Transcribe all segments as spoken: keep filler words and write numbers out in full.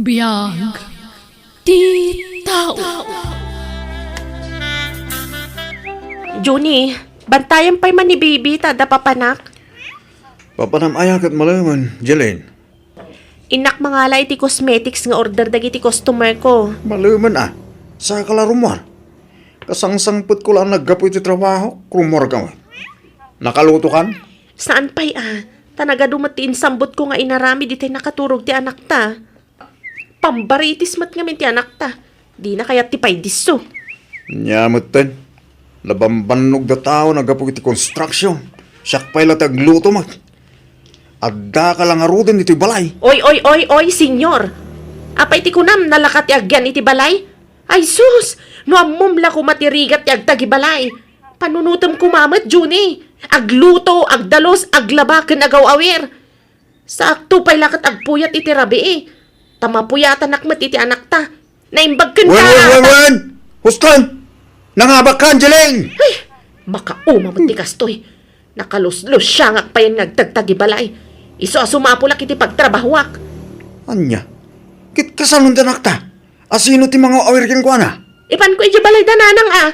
Biag ti tao. Junie, bantayan pay man ni baby ta adda papanak. Papanam aya ket malemen, Jeline? Innak mangala iti cosmetics nga order dagiti customer ko. Malemen a. Saka la rummuar. Kasangsangpetko la a naggapu iti trabaho, rummuarka met. Nakalutokan? Saan pay a. Ta nagadu met ti insambotko nga inaramid itay nakaturog ti anakta. Pambaritis met ngamin ti anakta. Dina kayat ti paydisso. Nia metten, nabambannog da tao naggapu iti construction. Siak pay la ti agluto met. Addaka la ngaruden iti balay. Oy, oy, oy, oy, senyor! Apay ti kunam, nalaka ti agyan iti balay? Ay sus! No ammom la koma ti rigat ti agtagibalay. Panunotem koma met, Junie. Agluto, agdalus, aglaba, ken agaw-awir. Saakto pay la ket agpuyat iti rabii. Ta mapuyatanak met iti anakta. Naimbag ken Wen, wen, wen, wen! Huston! Nangabakka, Angeline! Ay! Makauma met ti kastoy. Nakaluslusiangak pay nga agtagtagibalay. Isu a sumapulak iti pagtrabahoak. Ania? Ket kasanon ti anakta? Asino ti mangaw-awir kenkuana? Ipanko idiay balay da nanang a.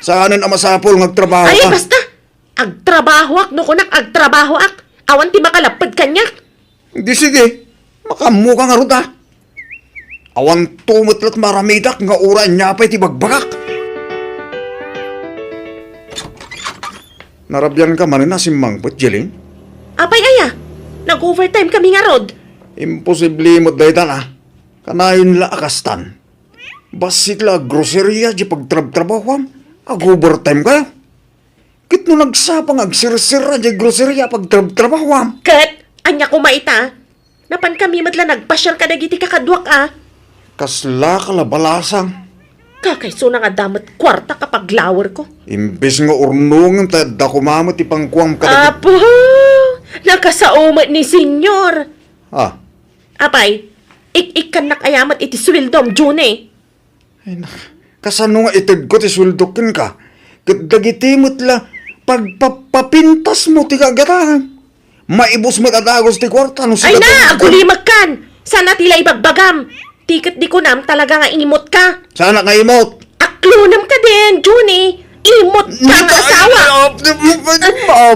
Saanen a masapul nga agtrabaho Ay, ka? Basta! Agtrabahoak no kunak agtrabahoak. Awan ti makalapped kaniak. Di sige, makaammoka ngarud a. Awanto met la't maaramidak nga uray ania pay ti bagbagak. Narabianka manen a simmangpet, Jeline? Apay aya? Nag-overtime kami ngarud. Imposible met dayta a. Kanayon la a kastan. Bassit la a groceria di pagtrabtrabahoam, ag-overtime kayo. Ket no nagsapa nga agsirsira di groceria a pagtrabtrabahoam. Ket, ania koma ita? Napan kami met la nagpasiar kadagiti kakaduak a. Kasla ka la balasang. Kakaisuna nga adda met kuarta ka paglawer ko. Imbes nga urnongen ta adda koma met ti pangkuam kadagiti Apo! Nakasao met ni Senyor. Ah, Apay, ik-ikkannak aya met iti sueldom, Junie. Ay, nak-, kasano nga itedko ti sueldok kenka? Ket dagiti met la pagpapapintasmo ti gagatam. Maibus met a dagus ti kuarta no Ay sika na, ti agulimekkan! Sana ti la ibagbagam. Ti ket di kunam talaga nga imot ka. Saan nga imot? Aklonem ka din, Junie. Imot ka nga asawa.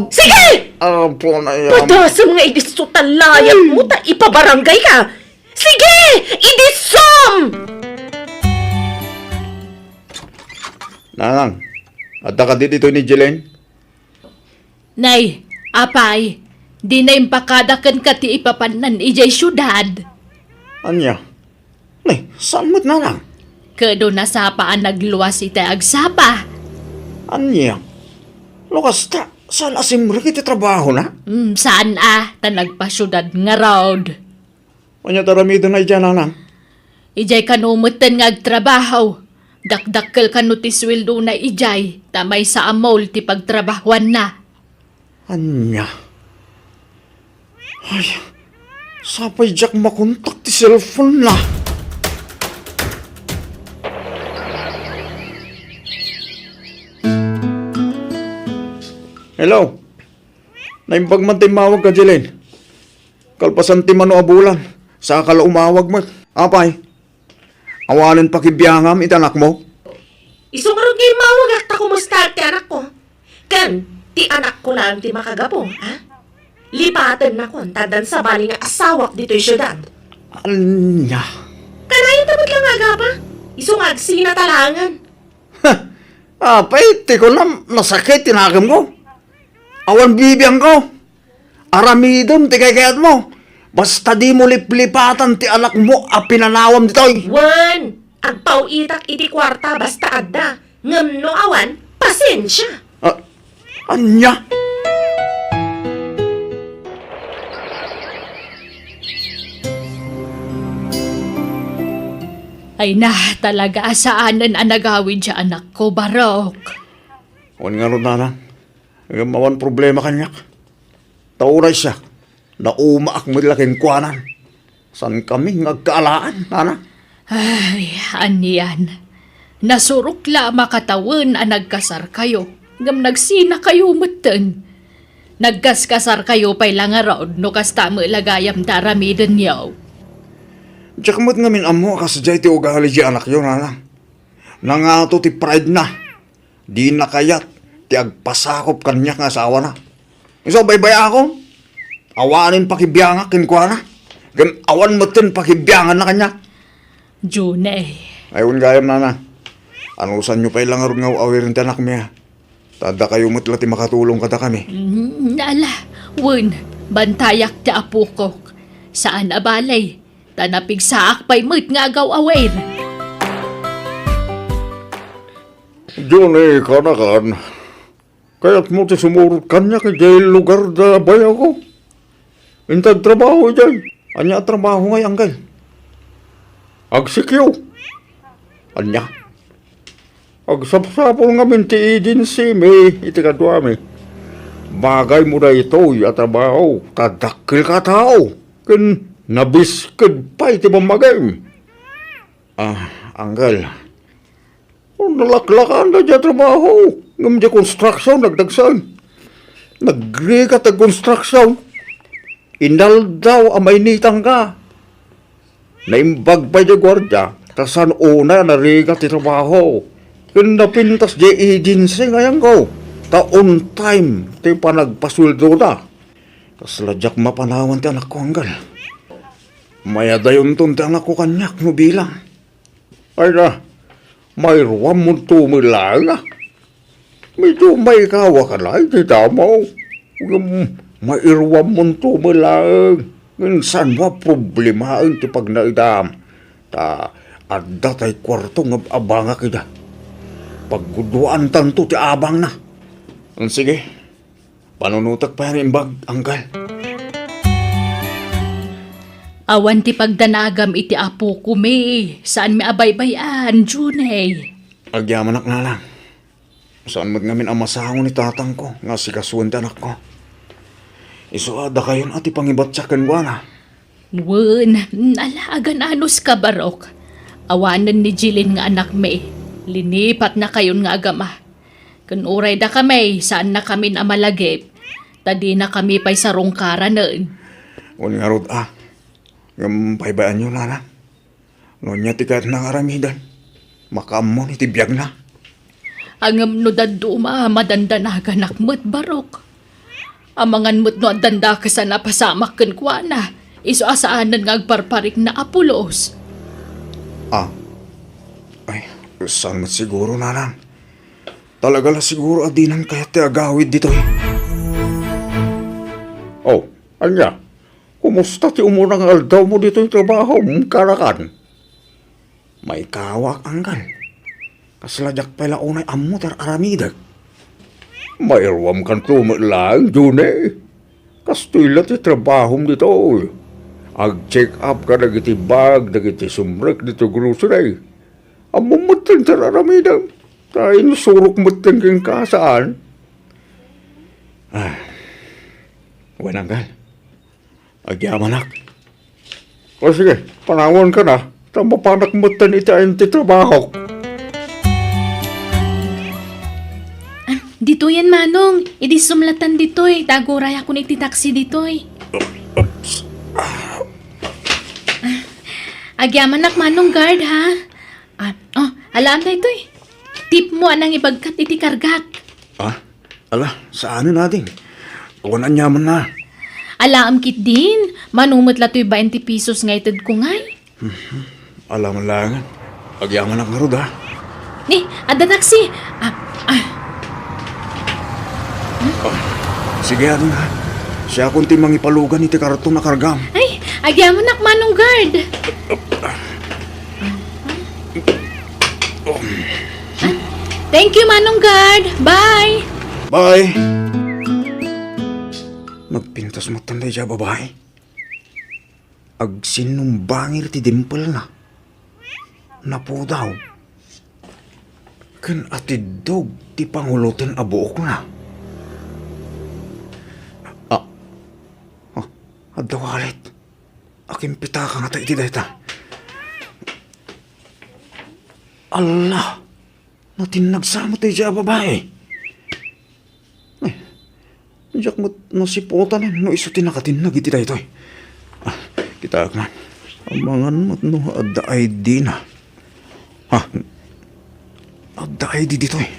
Sige! Apo na yan. Padasem nga idisso ta layat mo ta ipabarangay ka. Sige! Idisom! Nanang, adda kadi ditoy ni Jelen? Nay, apay, dina impakada kenka ti ipapannan idiay siudad? Ania? Nay, saan met nanang? Kano nasapa a nagluas iti agsapa? Ania? No kasta, saan a simrek iti trabahona? Mm, saan a, ta nagpasiudad ngarud. Ania ti aramidna idiay, nanang? Idiay kano metten nga agtrabaho. Dakdakkel kano ti sueldona idiay, ta maysa a mall ti pagtrabahoanna. Ania? Ay, sapay diak makontak ti cellphone na. Hello? Naimbag man ti immawagka, Jelen. Kalpasan ti mano a bulan, saka la umawag met. Apay, awanen pakibiangam iti anakmo? Isu ngarud nga immawagak ta kumustaak ti anakko. Ken, ti anakko laeng ti makagapu, ha? Lipatennakon ta addan sabali nga asawak ditoy siudad. Ania? Kanayon ta met la nga agapa. Isu nga agsina ta laengen. Apay, ti kunam, nasakit ti nakemko. Awan bibiangko. Aramidem ti kaykayatmo. Basta dimo liplipatan ti anakmo a pinanawam ditoy. Wen, agpaw-itak iti kuarta basta adda. Ngem no awan, pasensia. Ah, ania? Ay na, talaga a saanen a nagawid ti anakko, Barok. Wen ngarud, nanang. Ngem awan problema kaniak. Ta uray siak, naumaak met la kenkuana. Saankami nga agkaalaan, nanang. Ay, anian. Nasurok la a makatawen a nagkasarkayo, ngem nagsinakayo metten. Nagkaskasarkayo pay la ngarud no kasta met la gayam ti aramidenyo. Diak met ngamin ammo a kasdiay ti ugali ti anakyo, nanang. Nangato ti pride na. Dina kayat ti agpasakop kaniak nga asawana. Isu a baybay-akon, awanen pakibiangak kenkuana, ken awan metten pakibianganna kaniak. Junay. Ay, wen gayam, nana. Anusanyo pay la ngarud nga aw-awiren ti anakmi, a? Ta dakayo met la ti makatulong kadakami. Mm, ala, wen, bantayak ti apokok. Saan a bale, ta napigsaak pay met nga agaw-awir. Johnny, kanakan. Kayatmo ti sumurot kaniak idiay lugar da bayawko? Inta agtrabaho idiay. Ania a trabaho ngay, Anggal? Agsikyo. Ania? Agsapsapul ngamin ti agency mi iti kaduami. Bagaymo daytoy a trabaho, ta dakkelka a tao, ken nabisked pay ti bammagim. Ah, Anggal. Oh, nalaklakan da dia trabaho. Ngem dia construction, nagdagsan. Nagrigat ti construction. Inaldaw a mainitan ka. Naimbag pay dia guardia, ta saan unay a narigat ti trabaho. Ken napintas dia agency nga ayanko, ta on time ti panagpasueldoda. Kasla diak mapanawan ti anakko, Anggal. Mayadayonton ti anakko kaniak no bilang. Ay na, mairuammonto met laeng, a. Medyo maikawak a laeng ti damo. Ngem mairuammonto met laeng. Ngem saanmo a problemaen ti pagnaedam. Ta adda tay kuarto nga abangak ida. Pagguduaantanto ti abangna. Sige, panunotek pay a naimbag, Anggal. Awan ti pagdanagam iti apokon, saanmi a baybay-an, Junay. Agyamanak, nanang. Saan met ngamin a masango ni tatangko nga asikasuen ti anakko. Isu a dakayon a ti pangibatiak kenkuana. Wen, ala, agan-anos ka, Barok. Awanen ni Jilin nga anakmi. Linipatnakayon nga agama. Ken uray dakami, saannakamin a malagip, ta dinakami pay sarungkaranen. Wen ngarud a. Ngem paybayanyo, nanang. No ania ti kayatna nga aramiden, makaammon iti biagna. Ngem no dadduma, madandanaganak met, Barok. Amangan met no addan dakes a napasamak kenkuana, isu a saanen nga agparparikna a pulos. Ah. Ay, saan met siguro, nanang. Talaga la siguro a dinan kayat ti agawid ditoy. Oh, ania? Kumusta ti umuna nga aldawmo ditoy trabahom, kanakan? Maikawak, Anggal. Kasla diak pay la unay ammo ti ar-aramidek. Mairuamkanto met laeng, June. Kastoy la ti trabahom ditoy. Ag-check up kadagiti bag, dagiti sumrek ditoy grocery. Ammom metten ti ar-aramidem. Ta insurok metten kenka, saan? Ah. Wen, Anggal. Agyamanak. O sige, panawanka na, ta mapanak metten iti ayan ti trabahok. Ah, ditoyen, Manong. Idi sumlatan ditoy, ta agurayakon iti taksi ditoy. Oops. Ah, agyamanak, Manong Guard, ha? Ah, oh, alaam daytoy. Tipmo a nangibagkat iti kargak. Ah, ala, saanen, ading. Awan aniamanna. Alaam ketdin, mano met la toy bain ti pesos nga itedko ngay. Mhm. Ala man laengen. Agyamanak ngarud, ha? Ni, adda taksi. Ah, ah. Ah, sige, ading, ha? Siakon ti mangipalugan iti karton a kargam. Ay, agyamanak, Manong Guard. Thank you, Manong Guard. Bye. Bye. Nagpintas met daydiay a babai. Agsinnumbangir ti dimpelna. Napudaw. Ken atiddog ti panguloten a buokna. Ah, ah, adda wallet. Akimpitaka ngata iti dayta. Allah! Natinnag sa met daydiay a babai. Ay, diak met nasiputanen no isu ti nakatinnag iti daytoy. Ah, kitaek man. Amangan met no adda I D na. Ha? Adda I D ditoy.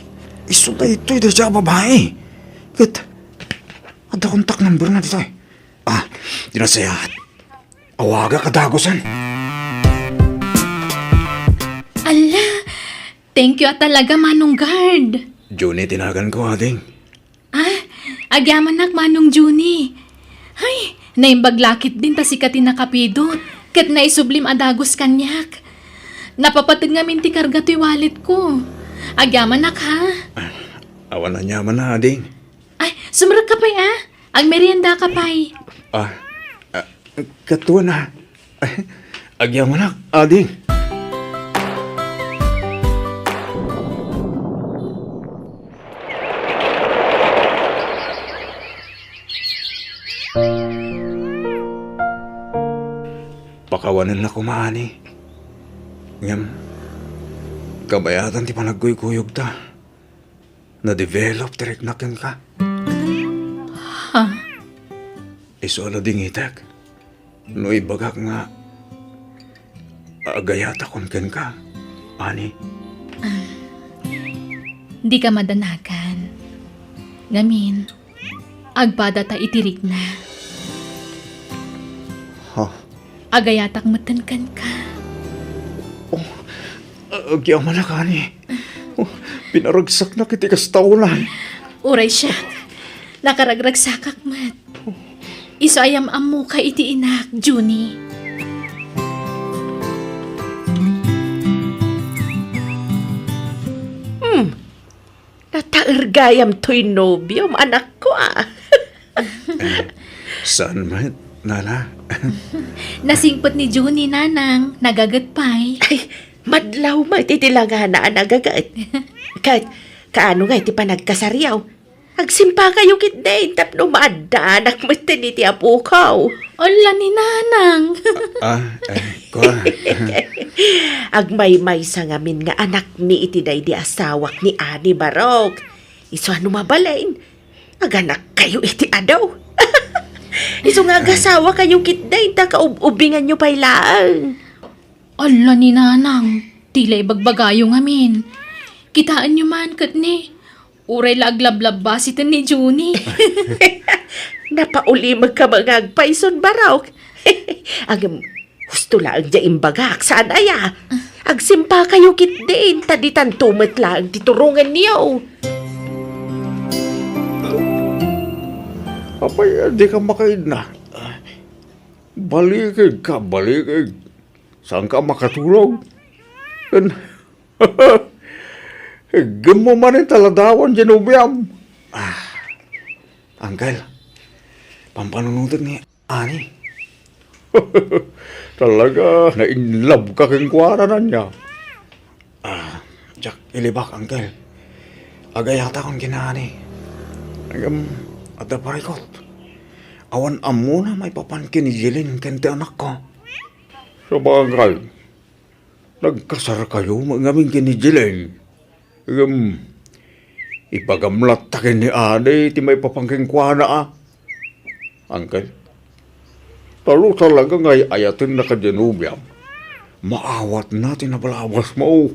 Isu daytoy dayta a babai. Ket adda contact number na ditoy. Ah, di nasayaat. Awagak a dagusen. Ala, thank you a talaga, Manong Guard. Junie ti naganko, ading. Ah, agyamanak, Manong Junie. Ay, naimbag la ketdin ta sika ti nakapidot. Ket naisublim a dagus kaniak. Napapateg ngamin ti karga toy wallet ko. Agyamanak, ha? Ah, awan aniamanna, ading. Ay, sumrekka pay, ah. Agmeriendaka pay. Ah, ah, katuan, ah. Agyamanak, ading. Pakawanennak koma, ani. Ngem, kabayatan ti panagkuykuyogta. Na-develop ti riknak kenka. Ha? Isu a nadingitek no ibagak nga agayatakon kenka, ani. Dika madanagan. Ngamin, agpadata iti rikna. Ha? Agayatak metten kenka. Oh, agyamanak, ani. Oh, pinaragsaknak iti kasta unay. Uray siak, nakaragragsakak met. Isu a yam-ammoka iti inak, Junie. Hmm. Nataer gayam toy nobiom, anakko, ah. Eh, saan met, Nana? Nasingpet ni Junie, Nanang, nagaget pay. Ay, madlaw met iti langana a nagaget. Ket, kaano ngay ti panagkasaryo? Agsimpakayo ketdin tapno maaddaanak metten iti apoko. Ala ni Nanang. Ah, eh, kua. Agmaymaysa ngamin nga anakmi iti daydi asawak ni Ani Barok. Isu a no mabalin, aganakkayo iti adu. Isu nga agasawakayo ketdin ta kaub-ubinganyo pay laeng. Ala ni Nanang, ti la ibagbagayo ngamin. Kitaenyo man ket ni, uray la aglablabba siten ni Junie. Napaulimekka met nga agpayson, Barok. Ngem, husto laeng diay imbagak, saan aya? Agsimpakayo ketdin, ta ditanto met laeng ti turongenyo. Apay, dika makaidna? Balikigka, balikig. Saanka a makatulog? Ken, iggemmo manen ta ladawan diay nobiam. Ah, Uncle, pampanunotek ni Ani. Talaga, na-in love ka kenkuana, ania? Ah, diak ilibak, Uncle. Agayatakon ken ni Ani. Ngem, adda parikut. Awan ammona maipapan ken ni Jeline ken ti anakko. Sabagay, nagkasarkayo met ngamin ken ni Jeline. Ngem, ibagam latta ken ni Ani ti maipapan kenkuana, a. Uncle, ta no talaga nga ay-ayatenna kadi a nobiam, maawatna ti nabalabasmo.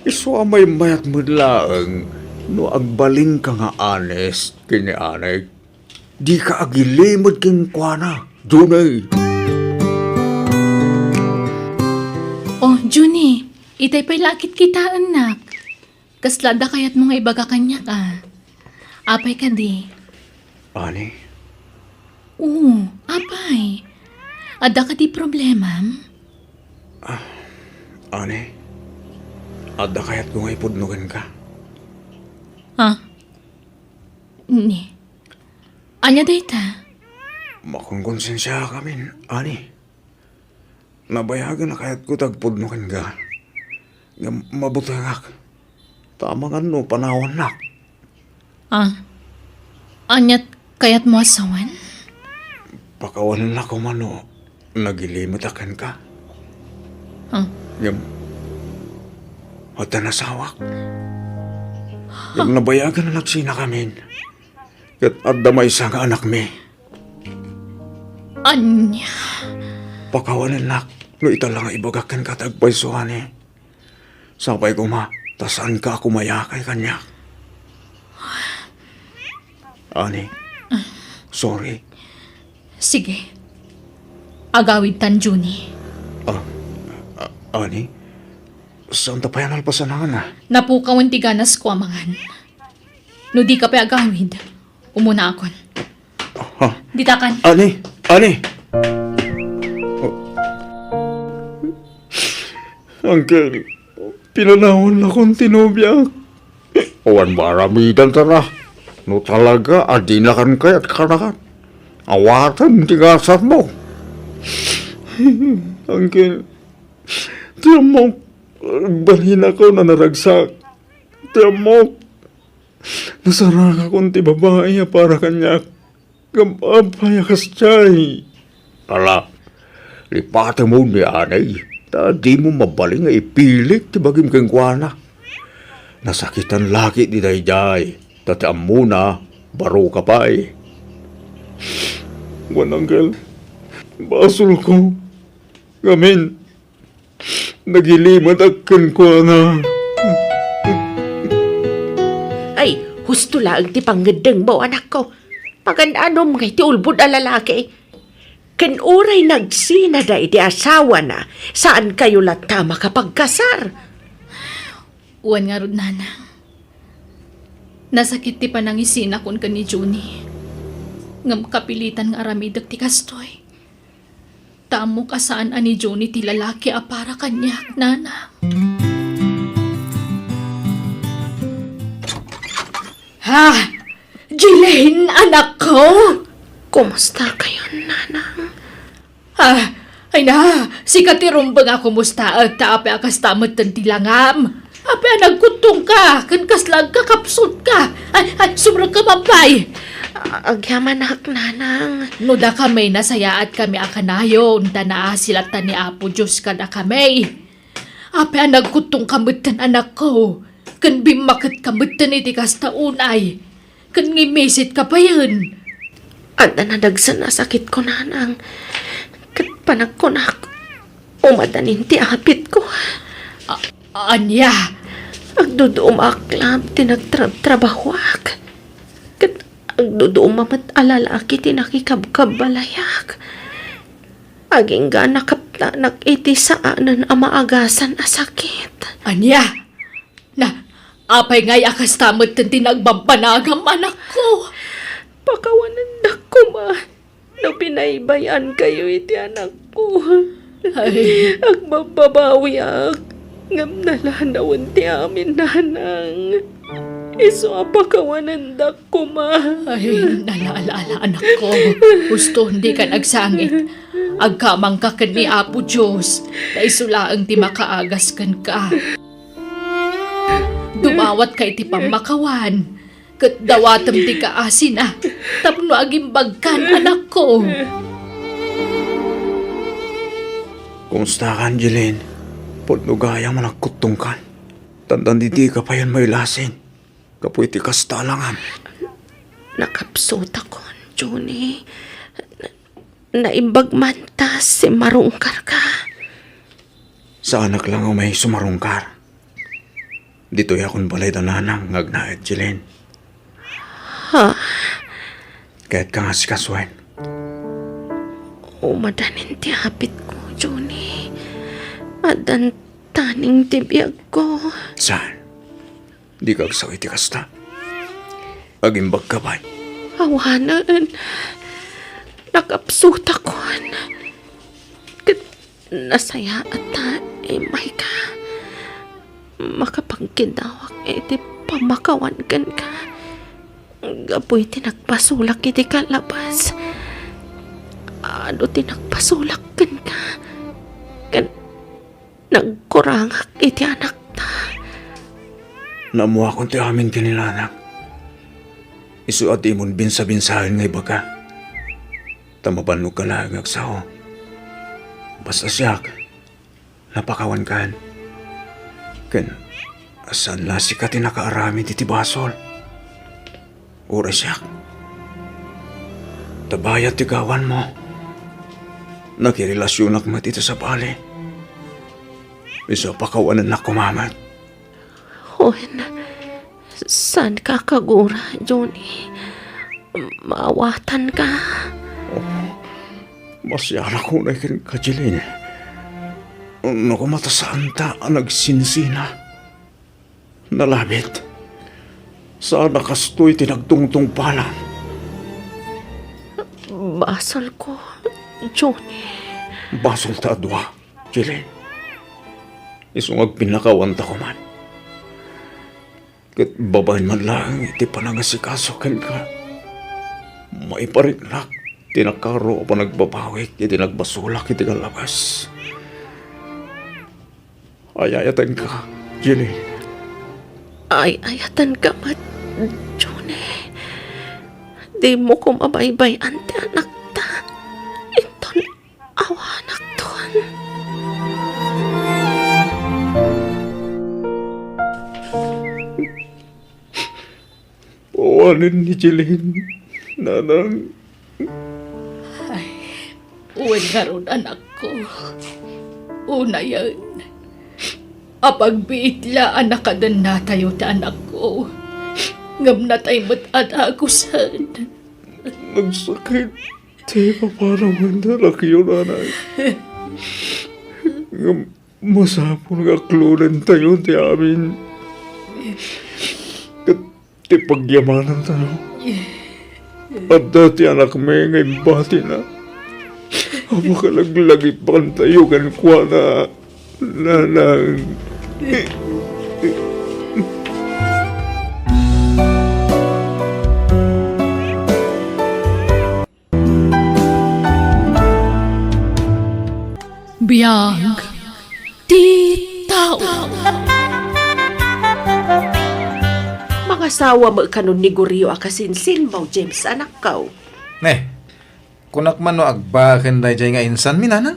Isu a maymayat met laeng no agbalinka nga honest ken ni Ani. Dika agilimed kenkuana, Junie. Oh, Junie, itay pay la a kitkitaennak. Kasla adda kayatmo nga ibaga kaniak, a? Apay kadi? Ani? Oo, apay. Adda kadi problemam? Ah, Ani, adda kayatko nga ipudno kenka? Ha? Ni? Ania dayta? Makonkonsensiaakamin, Ani. Nabayagen a kayatko ti agpudno kenka. Ngem mabutengak. Ta amangan no panawannak. Ah, aniat kayatmo a sawen? Pakawanennak koma no nagilimedak kenka. Ah. Ngem, adda asawak. Ngem nabayagen a nagsinakamin. Ket adda maysa nga anakmi. Ania? Pakawanennak no ita la nga ibagak kenka ti agpayso, Ani. Sapay koma ta saanka a kumayakay kaniak. Ani, sorry. Sige. Agawidtan, Junie. Ah, ah, Ani, saanta pay a nalpasan, Ana? Napukawen ti ganasko amangan. No dika pay agawid, umunaakon. Ha? Ditakan. Ani, Ani! Oh. Uncle, pinanawannakon ti nobiak. Awan maaramidanta. No talaga a dinakan kayat kanakan, awatem ti gasatmo. Uncle, ti ammok, balinakon a naragsak. Ti ammok, nasarangakon ti babai a para kaniak. Ngem apay a kasdiay? Ala, lipatemon ni Ani, ta dimo mabalin nga ipilit ti bagim kenkuana. Nasakitan la ketdi daydiay, ta ti ammona, baroka pay. Wen, Uncle, basolko. Ngamin, nagilimedak kenkuana. Ay, husto laeng ti pangngeddengmo, anakko. Pagan-anom ngay ti ulbod a lalaki. Ken uray nagsinada iti asawana, saankayo latta a makapagkasar. Wen ngarud, Nanang. Nasakit ti panangisinakon ken ni Junie. Ngem kapilitan nga aramidek ti kastoy. Ta ammok a saan a ni Junie ti lalaki a para kaniak, Nanang. Ha? Jilin, anakko? Kumusta kayon, Nanang? Ah, ay na, sika ti rumbeng a kumustaek, ta apay a kasta metten ti langam? Apay a nagkuttongka, ken kasla agkakapsutka? Ay, ay, sumrekka, Babbay! A-, agyamanak, Nanang. No dakami, nasayaatkami a kanayon, ta naasi latta ni Apo Dios kadakami. Apay a nagkuttongka metten, anakko, ken bimmaketka metten iti kasta unay, ken ngimmisetka payen? Adda nadagsen a sakitko, Nanang, ket panagkunak, umadanin ti apitko. A-, ania? Agduduumak laeng ti nagtrabtrabahoak, ket agduduuma met a lalaki ti nakikabkabbalayak. Agingga nakaptanak iti saanen a maagasan a sakit. Ania? Na, apay ngay a kasta metten ti nagbabbanagam, anakko? Pakawanendak koma no binaybay-ankayo iti anakko. Ay. Agbabbabawiak, ngem nalanawen ti amin, Nanang. Isu a pakawanendak koma. Ay, nalaala, anakko. Husto, dika agsangit. Agkamangka ken ni Apo Dios, ta isu laeng ti makaagas kenka. Dumawatka iti pammakawan, ket dawatem ti kaasina tapno agimbagkan, anakko. Kumustakan, Jilin? Pudno gayam a nagkuttongkan. Tantan, dika payen mailasin gapu iti kasta a langam. Nakapsutakon, Junie. Na-, naimbag man ta simmarungkarka. Saanak la nga umay summarungkar. Ditoyakon balay da Nanang nga agnaed, Jilin. Ha? Kayatka nga asikasuen? Umadanin ti apitko, Junie. Addan taning ti biagko. Saan? Dika agsao iti kasta. Agimbagka pay. Awanen. Nakapsutakon. Ket nasayaat ta immayka. Makapagkidawak iti pammakawan kenka. Gapu iti nagpasulak iti kalabas. Adu ti nagpasulak kenka. Ken nagkurangak iti anakta. Naammoakon ti amin ken ni Nanang. Isu a dimon binsabinsaen nga ibaga. Ta mabannogka laeng nga agsao. Basta siak, napakawankan. Ken saan la sika ti nakaaramid iti basol. Uray siak. Ta bayat ti gawanmo. Nakirelasionak met iti sabali. Isu a pakawanennak koma met. Wen, saanka a kagura, Johnny. Maawatanka. Oh, masianak unay kenka, Jeline. No koma ta saanta a nagsinsina. Nalabit. Saan a kastoy ti nagtungtungpalan. Basolko, Johnny. Basol ta a dua, Jeline. Isu nga agpinnakawanta koman. Ket babaen man laeng iti panangasikaso kenka, maipariknak ti nakaro a panagbabawik iti nagbasolak iti kallabas. Ay-ayatenka, Jeline. Ay-ayatenka met, Johnny. Dimo koma baybay-an ti anakta. Inton awanakton. Awanen ni Jeline, nanang. Ay, wen ngarud, anakko. Unayen, apagbiit la a nakadennatayo ti anakko. Ngem natay met a dagusen. Nagsakit ti ipapanawen ti anakyo, nanay. Ngem masapul nga aklodentayo ti amin. Ket ti pagyamanantayo, adda ti anakmi nga imbatina a makalaglagipkantayo kenkuana, nanang. Biag ti tao. Mangasawa met kanon ni Gorio a kasinsinmaw, James, anakko. Ne, kunak man no agbaken daydiay nga insanmi, nanang?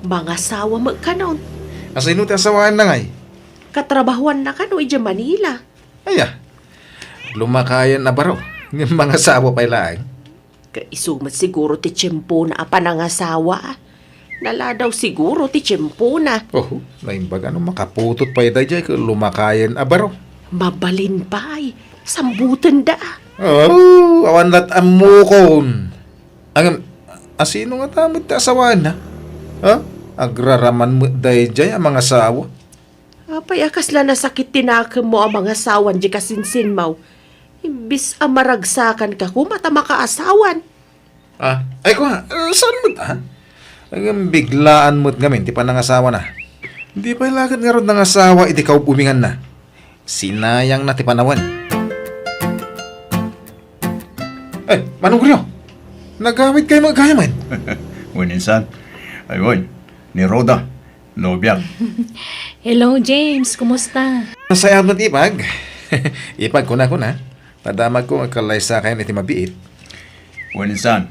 Mangasawa met kanon. Asino ti asawaenna ngay? Katrabahoanna kano idiay Manila. Aya, lumakayen a baro, ngem mangasawa pay laeng. Ket isu met siguro ti tiempona a panangasawa. Naladaw siguro ti tiempona. Oho, naimbag a no makaputot pay daydiay ket lumakayen a baro. Mabalin pay, sambutenda. Oh, awan lat ammokon. Ngem, asino ngata met ti asawaenna? Ha? Agraraman met daydiay a mangasawa. Apay a kasla nasakit ti nakemmo a mangasawan diay kasinsinmaw? Imbes a maragsakanka koma ta makaasawan. Ah, ay kua, eh, saan met, ah? Ngem biglaan met ngamin ti panangasawana. Di pay la ket ngarud nangasawa iti kaub-ubinganna. Sinayangna ti panawen. Eh, Manong Gorio, nagawidkay met gayam? Wen, insan. Ay, wen, ni Rhoda, nobiak. Hello, James. Kumusta? Nasayaat met, ipag. Ipag, kuna, kuna. Nadamagko nga agkallaysakayon iti mabiit. Wen, insan.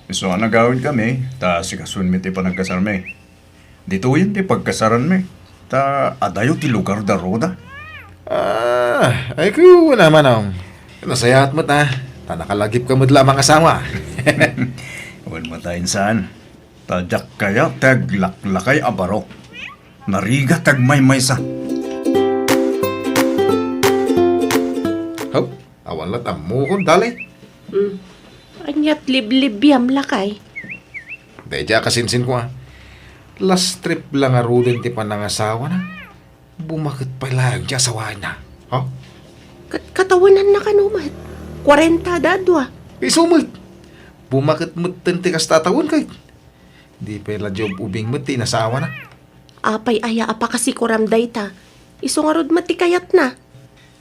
Isu a nagawidkami, ta asikasoenmi ti panagkasarmi. Ditoyen ti pagkasaranmi, ta adayo ti lugar da Rhoda. Ah, ay, kuna, Manong. Nasayaat met, ah. Ta nakalagipka met la a mangasawa. Wen met, insan. Ta diak kayat ti aglaklakay a baro. Narigat ti agmaymaysa. Haw, awan lat ammokon, dali. Hmm. Aniat liblibiam, lakay? Daydiay a kasinsinko, ah. Last trip la ngaruden ti panangasawana. Bumaket pay laeng ti asawaenna. Ha? Kat-, katawenanna kano met? Kuarenta da dua. Isu met. Bumaket metten ti kasta a tawen, ket di pay la diay ub-ubing met ti inasawana. Apay aya a pakasikuram dayta? Isu ngarud met ti kayatna.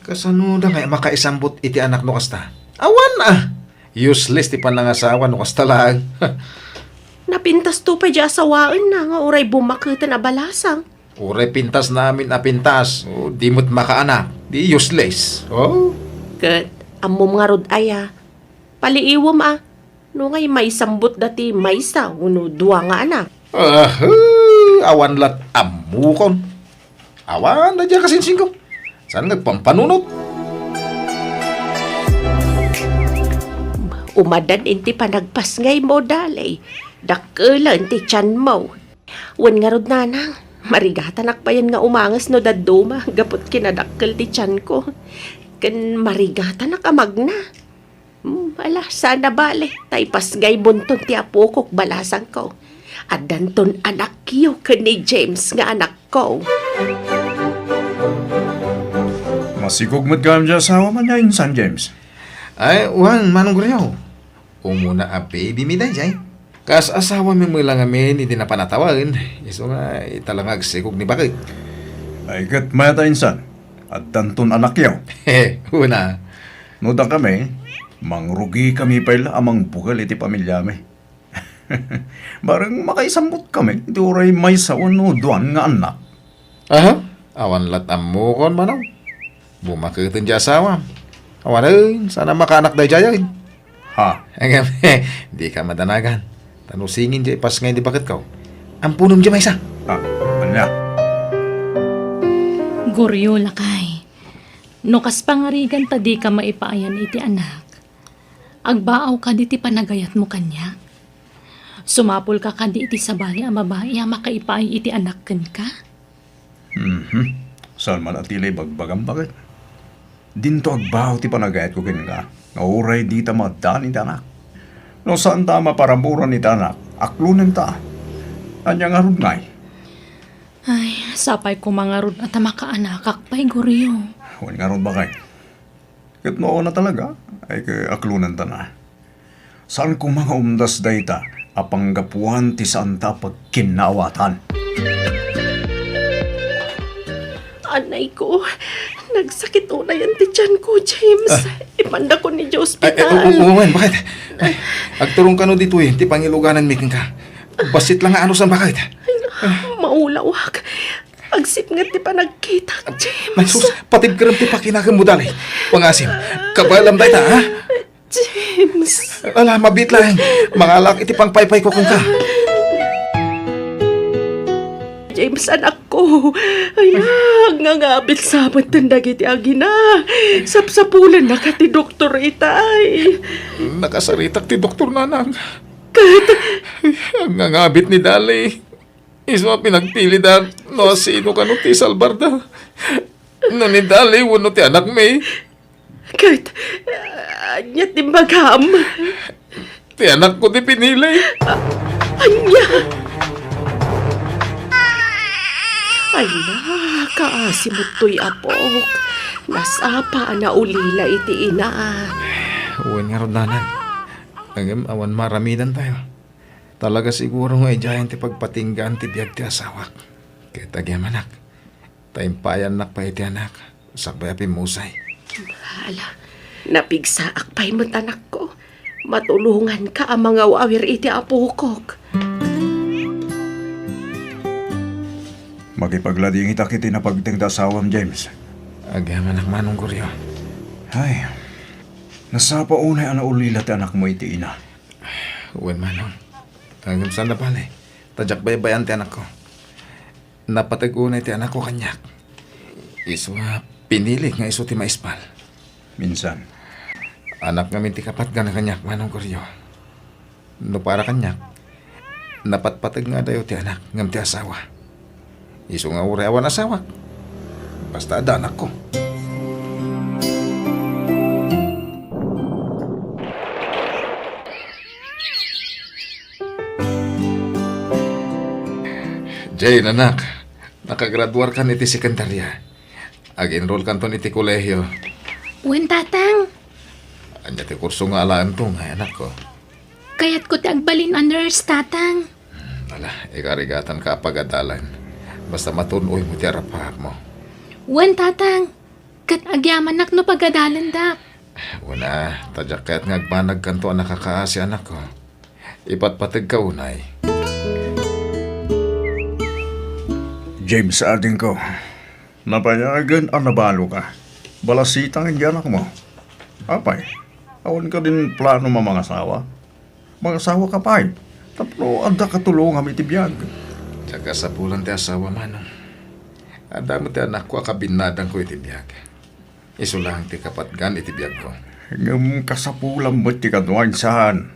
Kasanoda ngay a makaisambut iti anak no kasta? Awan, ah! Useless ti panangasawa no kasta laeng. Napintasto pay diay asawaenna nga uray bumaketen a balasang. Uray pintasna amin a pintas, o, di met makaanak, di useless. Oh? Ket, ammom ngarud aya, paliiwem a, no ngay maisambutda ti maysa wenno dua nga anak. Ah, awan lat ammokon. Awan daydiay a kasinsinko. Saan nga agpampanunot? Umadan iti panagpasngaymo, dali. Dakkelen ti tianmo. Wen ngarud, nanang, marigatanak payen nga umanges no dadduma gapu ti kinadakkel ti tianko. Ken marigatanak a magna. Hmm, ala, saan a bale, ta ipasgaybonton ti apokok balasangko. Addanton anakyo ken ni James nga anakko. Masikog met gayam ti asawam ania, Insan James? Ay, wen, Manong Goryo. Umuna a baby mi daydiay. Kas asawami met la ngamin iti napan a tawen, isu nga ita la nga agsikog ni baket. Ay, ket mayat a, Insan, addanton anakyo. Una. No dakami, mangrugikami pay la a mangbukel iti pamilyami. Bareng makaisammutkami iti uray maysa wenno duan nga annak. Aha? Awan lat ammokon, Manong. Bumaketen ti asawam. Awanen, saan a makaanak daydiayen. Ha? Ngem, dika madanagan. Ta no singin diay ipasngay ti baketko, amponem diay maysa. Ah, ania? Goryo, lakay. No kas pangarigan ta dika maipaayan iti anak, agbaaw kadi ti panagayatmo kaniak? Sumapulka kadi iti sabali a babai a makaipaay iti anak kenka? Mhm. Saan man a ti la ibagbagam, baket? Dinto agbaaw ti panagayatko kenka, nga uray dita maaddaan iti anak. No saanta a maparaburan iti anak, aklonenta. Ania ngarud ngay? Ay, sapay koma ngarud a ta makaanakak pay, Goryo. Wen ngarud, baket. Ket no awan a talaga, ay, ket aklonenta na. Saan koma nga umdas dayta a panggapuan ti saanta a pagkinnaawatan. Anay ko, nagsakit unayen ti tianko, James. Ah. Ipandakon idiay ospital. Ay, ay, u-, u-, uwan, baket? Ay, agturong kano ditoy ti pangilugananmi kenka. Bassit la nga anusan, baket? Ay, maulawak. Agsipnget ti panagkitak, James. Ay, sus, patibkerem ti pakinakem mo, dali. Pangasim, kabaelam dayta, ha? James. Ala, mabiit laeng. Mangalak iti pangpaypayko kenka. James, anakko. Ay, ngangabit sa met dagiti agina. Sapsapulennaka ti doktor itay. Nakasaritak ti doktor, nanang. Ket? Ay, ngangabit ni Dali. Isu a pinagpilida no asino kano ti salbarda. No ni Dali wenno ti anakmi. Ket, ania ti imbagam? Ti anakko ti pinili. A-, ania? Ay, nakaasi met toy apok. Nasapa a naulila iti ina. Wen ngarud, nanang. Ngem awan maaramidantayo. Talaga siguro nga idiayen ti pagpatinggaan ti biag ti asawak. Ket agyamanak, ta impayannak pay iti anak, sakbay a pimmusay. Ala, napigsaak pay met, anakko. Matulonganka a mangawawir iti apokok. Makipagladingitak iti napagteng ti asawam, James. Agyamanak, Manong Goryo. Ay, nasapa unay a naulila ti anakmo iti ina. Wen, Manong. Ngem saan a bale, ta diak baybay-an ti anakko. Napateg unay ti anakko kaniak. Isu a pinilik nga isu ti maispal. Minsan. Anak ngamin ti kapatgan kaniak, Manong Goryo. No para kaniak, napatpateg nga adayo ti anak ngem ti asawa. Isu nga uray awan asawak, basta adda anakko. Jane, anak, nakagraduarkan iti sekundaria. Ag-enrollkanton iti kolehio. Wen, Tatang. Ania ti kurso nga alaento, anakko? Kayatko ti agbalin a nurse, Tatang. Hmm, ala, ikarigatan ka a pagadalan. Basta matun-oymo ti arap-arapmo. Wen, Tatang. Ket agyamanak no pagadalendak. Wen a, ta diak kayat nga agbanagkanto a nakakaasi, anakko. Ipatpategka unay. James, adingko. Nabayagen a nabaloka. Balasitang iti anakmo. Apay, awan kadin plano a mangasawa? Mangasawa ka pay, tapno adda katulongam iti biag. Diak kasapulan ti asawa, Manong. Adda met ti anakko a kabinnadangko iti biag. Isu laeng ti kapatgan iti biagko. Ngem kasapulam met ti kano, insan.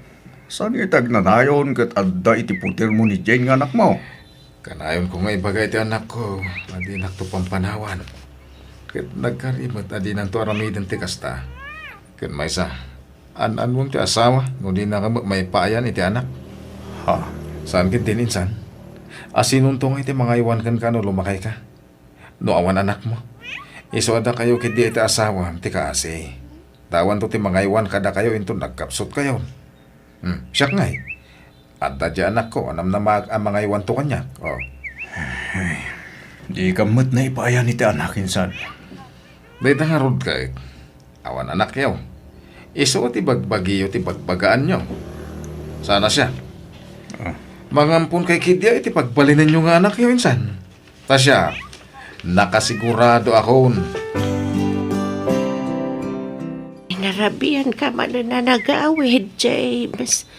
Saan nga iti agnanayon ket adda iti putermo ni Jane nga anakmo? Kanayonko nga ibaga iti anakko a dinakto pampanawan. Ket nagkari met a dinanto aramiden ti kasta. Ket maysa, an-anmom ti asawa no dinaka met maipaayan iti anak. Ha? Saan ketdin, insan? Asinonto nga iti mangaywan kenka no lumakayka? No awan anakmo, isu a dakayo ketdi iti asawam ti kaasi. Ta awanto ti mangaywan kadakayo inton nagkapsutkayon. Hmm, siak ngay, adda diay anakko a namnamaak a mangaywanto kaniak. Oh. Ay, dika met naipaayan iti anak, insan. Dayta ngarud ket, awan anakyo. Isu ti bagbagiyo ti bagbagaanyo. Sana siak. Ah. Mangampon kay ketdi iti pagbalinenyo nga anakyo, insan. Ta siak, nakasigurado akon. Narabian ka manen a nagawid, James.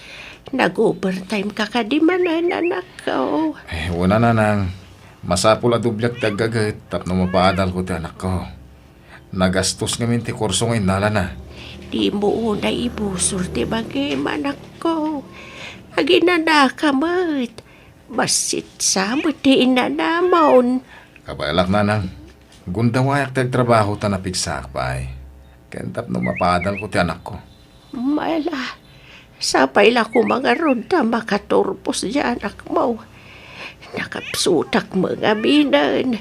Nag-overtime ka kadi manen, anakko. Eh, wen a, nanang. Masapul a dubliak ti aggaget tapno mapaadalko ti anakko. Nagastos ngamin ti kurso nga innalana. Dimo unay ibusor ti bagim, anakko. Aginanaka met. Bassit sa met ti inanamon. Kabaelak, nanang. Gundawayak ti agtrabaho ta napigsaak pay. Ken tapno mapadalko ti anakko. Mala, sapay la koma ngarud ta makaturpos diay anakmo. Nakapsutak met ngaminen.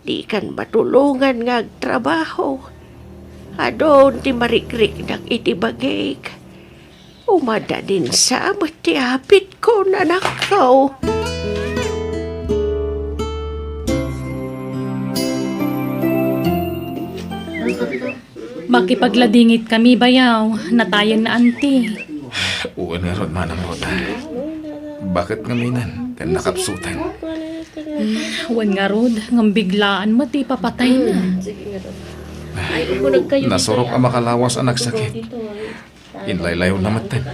Dikan matulongan nga agtrabaho. Adun ti marikriknak iti bagik. Umadadin sa met ti apitko, anakko. Makipagladingit kami, bayaw. Natayen na, anti. Wen ngarud, Manang Rhoda. Baket ngaminen ken nakapsutan. Wen ngarud, ngem biglaan met ti ipapatayna. Nasurok a makalawas a nagsakit. Inlaylayonna metten.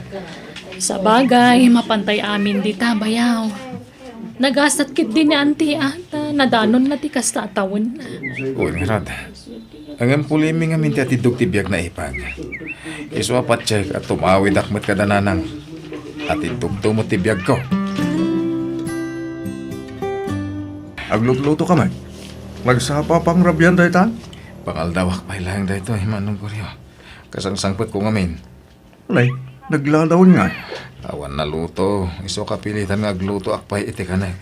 Sabagay, mapantay amin dita, bayaw. Nagasat ketdi ni anti a ta nadanonna ti kasta a tawenna. Wen ngarud. Ngem pulimi ngamin ti atiddog ti biag naipag. Isu a patiek a tumawidak met kada nanang. Atiddogto met ti biagko. Aglutluto ka met? Nagsapa pangrabian dayta? Pangaldawak pay laeng daytoy, Manong Goryo. Kasangsangpetko ngamin. Nay, nagladawen ngay. Awan naluto. Isu a kapilitan nga aglutoak pay iti kanek.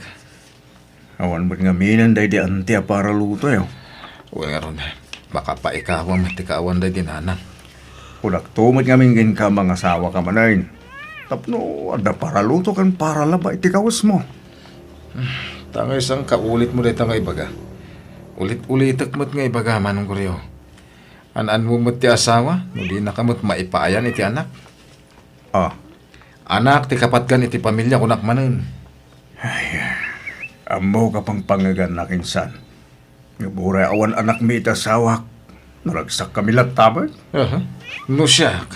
Awan met ngaminen daydi anti a paralutoyo. Wen ngarud, makapaikawa met ti kaawan daydi nanang. Kunakto met ngamin kenka, mangasawa ka manen. Tapno adda paraluto ken paralaba iti kawesmo. Tangay saan ka ulitmo dayta nga ibaga. Ulit-ulitek met nga ibaga, Manong Goryo. An-anmo met ti asawa, no dinaka met maipaayan iti anak. Ah. Anak ti kapatgan iti pamilia, kunak manen. Ay, ammok a pangpangegannak, insan. Ngem uray awan anakmi iti asawak, naragsakkami latta met. Aha. No siak,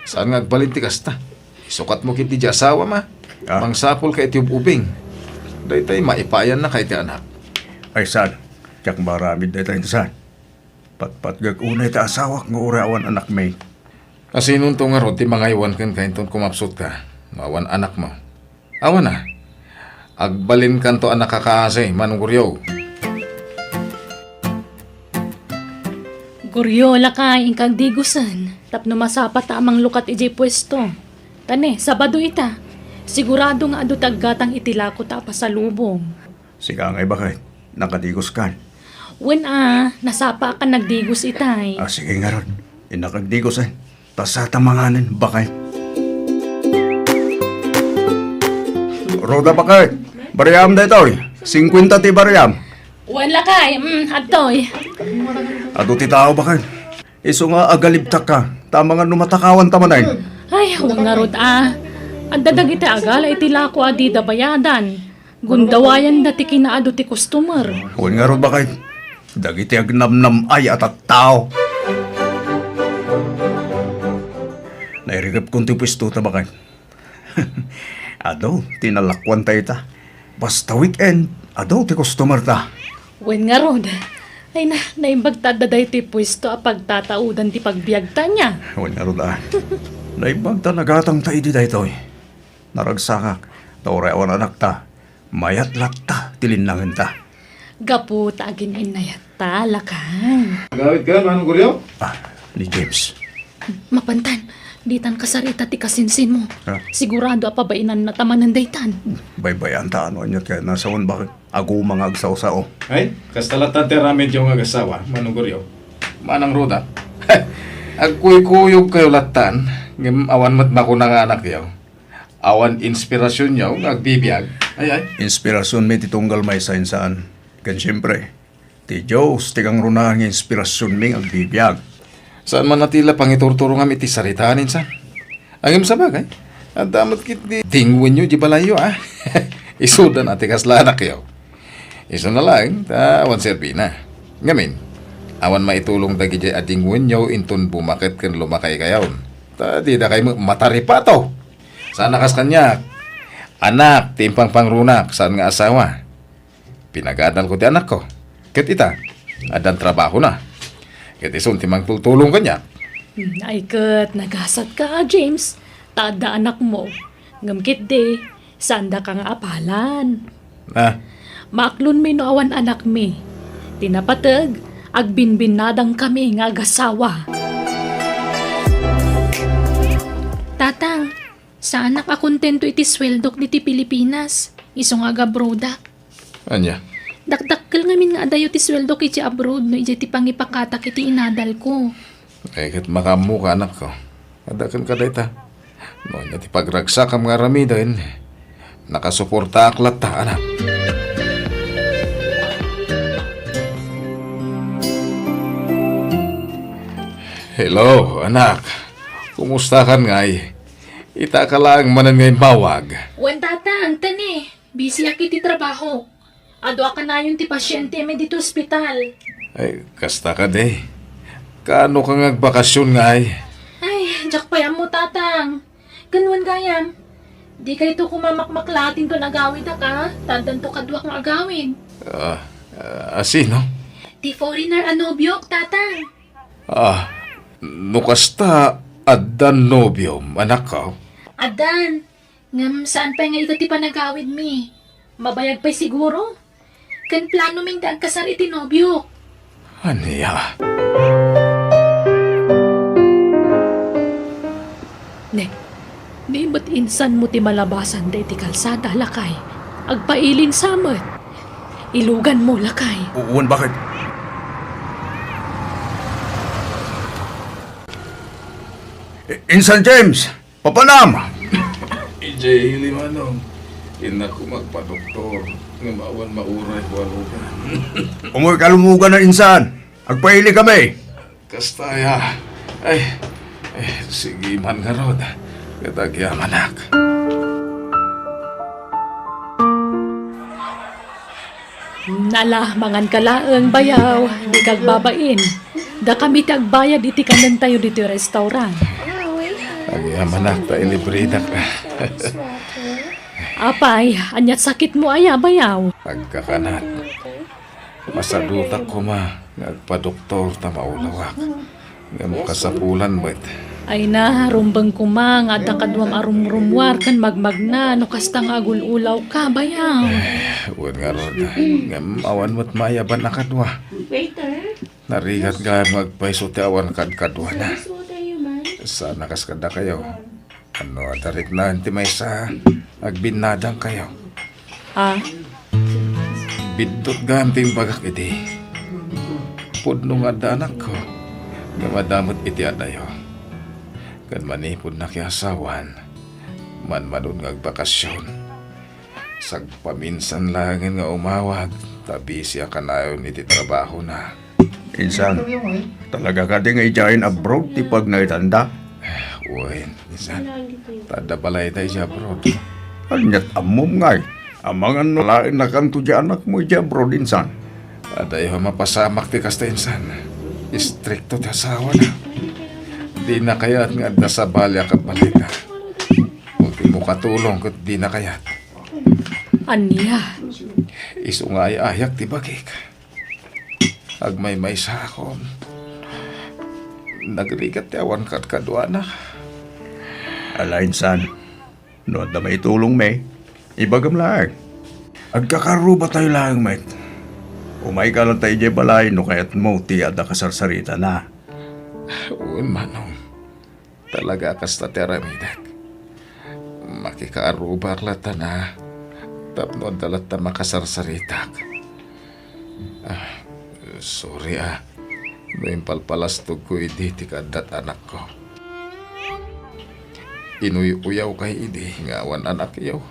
saan nga agbalin ti kasta? Isukatmo ketdi diay asawam a. Ah. Mangsapulka iti ub-ubing. Daytay maipaayanna iti anak. Ay, saan? Diak maaramid dayta, insan. Patpatgek unay ti asawak nga uray awan anakmi. Asinonto ngarud ti mangaywan kenka inton kumapsutka no awan anakmo? Awan a. Agbalinkanto a nakakaasi, Manong Goryo. Goryo, lakay, inka agdigusen tapno masapa ta a manglukat idiay puesto. Ta ne, Sabado ita. Sigurado nga adu ti aggatang iti lako ta a pasalubong. Sika ngay, baket, nakadiguskan? Wen a, nasapaakan nagdigus itay. Ah, sige ngarud. Innak agdigus, eh. Ta sata manganen, baket. Rhoda, baket. Bariam daytoy. Singkuenta ti bariam. Wen lakay, mm, adtoy. Adu ti tao, baket. Isu nga agalibtak ka. Tama nga no matakawan ta manen. Ay, wen ngarud a. Adda dagiti agala iti lako a dida bayadan. Gundawayanda ti kinaadu ti customer. Wen ngarud, baket. Dagiti agnamnam-ay a tattao. Nairikepkon ti puesto ta, baket. Adu ti nalakuan ta ita. Basta weekend, adu ti customer ta. Wen ngarud. Ay na, naimbag ta adda daytoy puesto a pagtataudan ti pagbiag ta nia. Wen ngarud a. Naimbag ta nagatang ta idi daytoy. Naragsakak, ta uray awan anakta, mayat latta ti linnangenta. Gapu ta agin-innayatta, lakay. Agawidka, Manong Goryo? Ah, ni James. Mapantan, ditan kasarita ti kasinsinmo. Ha? Sigurado a pabainanna ta manen daytan. Baybay-anta, no aniat kayatna, saan, bakit? Aguma nga agsao-sao. Ay, kasta lattan ti aramidyo nga agassawa, Manong Goryo. Manang Roda, agkuykuyogkayo lattan, ngem awan met makuna nga anakyo. Awan inspirasionyo nga agbibiag. Ay, ay. Inspirasionmi ti tunggal maysa, insan. Ken siempre, ti Dios ti kangrunaan nga inspirasionmi nga agbibiag. Saan man a ti la pangiturturongam iti saritaan, insan. Ngem sabagay, adda met ketdi dingwenyo di balayyo, a. Isuda na ti kasla anakyo. Isuna laeng ta awan serbina. Ngamin, awan maitulong dagidiay a dingwenyo inton bumaket ken lumakaykayon. Ta didakay met mataripato. Saan a kas kaniak. Anak ti impangpangrunak, saan nga asawa. Pinagadalko ti anakko. Ket ita, addan trabahona. Ket isun ti mangtultulong kaniak. Hmm, ay ket, nagasatka, James, ta adda anakmo. Ngem ketdi, saandaka nga apalan. Ah. Maaklonmi no awan anakmi. Ti napateg, agbinbinnadangkami nga agassawa. Tatang, saanak a kontento iti sueldok diti Pilipinas, isu nga agabrodak. Ania? Dakdakkel ngamin nga adayo ti sueldok iti abroad no idiay ti pangipakatak iti inadalko. Ay, ket makaammoka, anakko. Adda kenka dayta. No ania ti pagragsakam nga aramiden, nakasuportaak latta, anak. Hello, anak. Kumustakan ngay? Itaka laeng manen nga immawag. Wen, Tatang, tani. Busyak iti trabaho. Adu a kanayon ti pasientemi ditoy ospital. Ay, kasta kadi. Kaano ka nga agbakasyon ngay? Ay, diak pay ammo, Tatang. Ken wen gayam, dikayto koma makmaklaat inton agawidak, a? Ta addanto kaduak nga agawid. Ah, ah, sino? Ti foreigner a nobiok, Tatang. Ah, no kasta, addan nobiom, anakko? Addan. Ngem saan pay nga ita ti panagawidmi? Mabayag pay siguro? Ken planomin ti agkasar iti nobiok. Ania? Ne, ni met insanmo ti malabasan daydi kalsada, lakay. Agpailin sa met. Iluganmo, lakay. Wen, bakit? I-, Insan James! Papanam! Idiay ili, Manong. Innak koma agpadoktor, ngem awan mauray ko a lugan. Umuyka lumugan, insan. Agpaili kami. Kasta aya. Ay, ay, sige man ngarud. Ket agyamanak. Nala, manganka laeng, bayaw, dika agbabain. Dakami ti agbayad iti kanentayo ditoy restaurant. Agyamanak ta ilibredak. Apay, aniat sakitmo aya, bayaw? Agkakanat. Masadutak koma nga agpadoktor ta maulawak. Ngem kasapulan met. Ay na, rumbeng koma nga adda kaduam a rumrummuar ken magmagna no kasta nga agul-ulawka, bayaw. Eh, wen ngarud, ngem awan met mayaban a kadua. Waiter? Narigat gayam nga agpayso ti awan kadkaduana. Service water, you man. Saan a kas kadakayo. Ano, adda riknaen ti maysa, agbinnadangkayo. Ah? Biddut gayam ti imbagak idi. Pudno nga adda anakko, ngem adda met iti adayo. Ken manipud nakiasawan, manmanon nga agbakasyon. Sagpaminsan laengen nga umawag, ta busy a kanayon iti trabahona. Insan, talaga kadi nga idiayen abroad ti pagnaedanda? Wen, insan. Ta adda balayda idiay abroad. Aniat ammom ngay? Amangan no laennakanto diay anakmo idiay abroad, insan? Adayo a mapasamak ti kasta, insan. Istrikto ti asawana. Dina kayat nga adda sabali a kabalayda. Ultimo katulong ket dina kayat. Ania? Isu nga ay-ayak ti bagik. Agmaymaysaakon. Nagrigat ti awan kadkaduana. Ala, insan. No adda maitulongmi, ibagam laeng. Agkakarrubatayo laeng met. Umayka latta idiay balay no kayatmo ti adda kasarsaritana. Wen, Manong. Talaga a kasta ti aramidek. Makikaarrubak latta na tapno adda latta makasarsaritak. Ah, sorry, ah. No impalpalastogko idi ti kaaddat anakko. Inuy-uyawkay idi nga awan anakyo.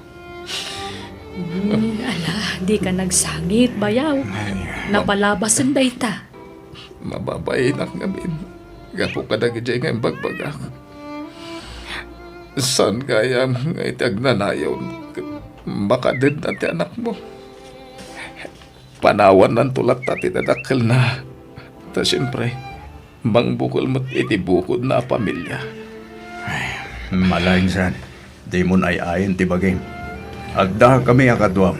Hmm, ala, dika nagsangit, bayaw. Ay, mab- Napalabasen dayta. Mababainak ngamin. Gapu kadagiti nga imbagbagak. Saan gayam nga iti agnanayon, makadedna ti anakmo? Panawannanto latta ti dadakkelna. Ta siempre, mangbukel met iti bukodna a pamilia. Ay, malaingsan. Dimon ay-ayen ti bagim. Adda kami a kaduam.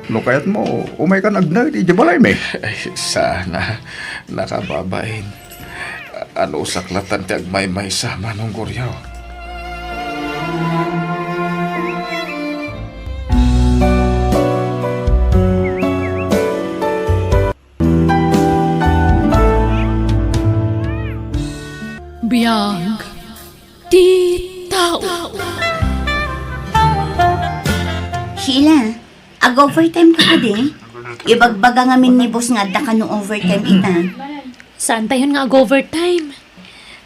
No kayatmo, umaykan agnaed idiay balaymi. Ay, sana. Nakababain. Anusak latta ti agmaymaysa, Manong Goryo. Biag ti tao. Sheila, ag-overtime ka kadi? Ibagbaga ngamin ni boss nga adda kano overtime ita. Saantayon nga ag-overtime?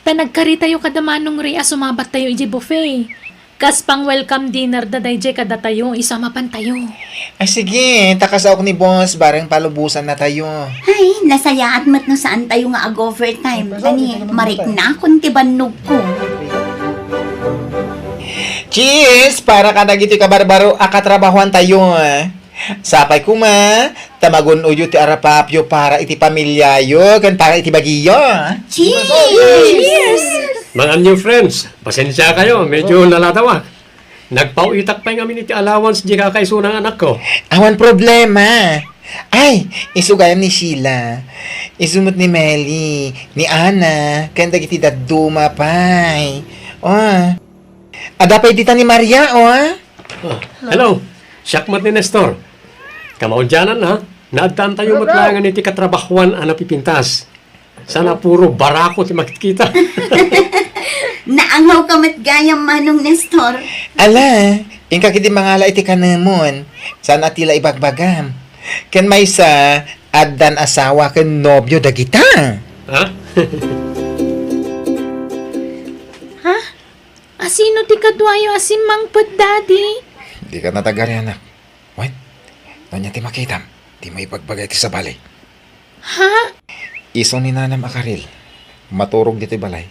Ta nagkaritayo kada Manong Ray a sumabattayo idiay buffet. Kas pang-welcome dinner da daydiay kadatayo, isu a mapantayo. Ah, sige, ta kasaok ni boss, bareng palubosannatayo. Ay, nasayaat met no saantayo nga ag-overtime. Tani, mariknakon ti bannogko. Cheers! Para kadagiti kabarbaro a katrabahoantayo. Sapay koma, ta magun-oyo ti arapapyo para iti pamiliayo ken para iti bagiyo. Cheers! Cheers! Mga new friends, pasensia kayo, medyo naladawak. Nagpauitak pay ngamin iti allowance di kakaisuna nga anakko. Awan problema. Ay, isu gayam ni Sheila. Isu met ni Meli, ni Ana, ken dagiti dadduma pay. Oh. Adda pay dita ni Maria, oh. Ah, hello. Siak met ni Nestor. Kamaudiananna, naaddaantayo met laengen iti katrabahuan a napipintas. Saan a puro barako ti makitkita. Naangawka met gayam, Manong Nestor. Ala, inka ketdi mangala iti kanemon. Saan a ti la ibagbagam. Ken maysa, addan asawa ken nobio dagita. Ha? Ha? Asino ti kaduayo a simmangpet, Daddy? Dika natagari, anak. Wen, no ania ti makitam, dimo ibagbaga iti sabali. Ha? Isu ni nanam a karil, maturog ditoy balay.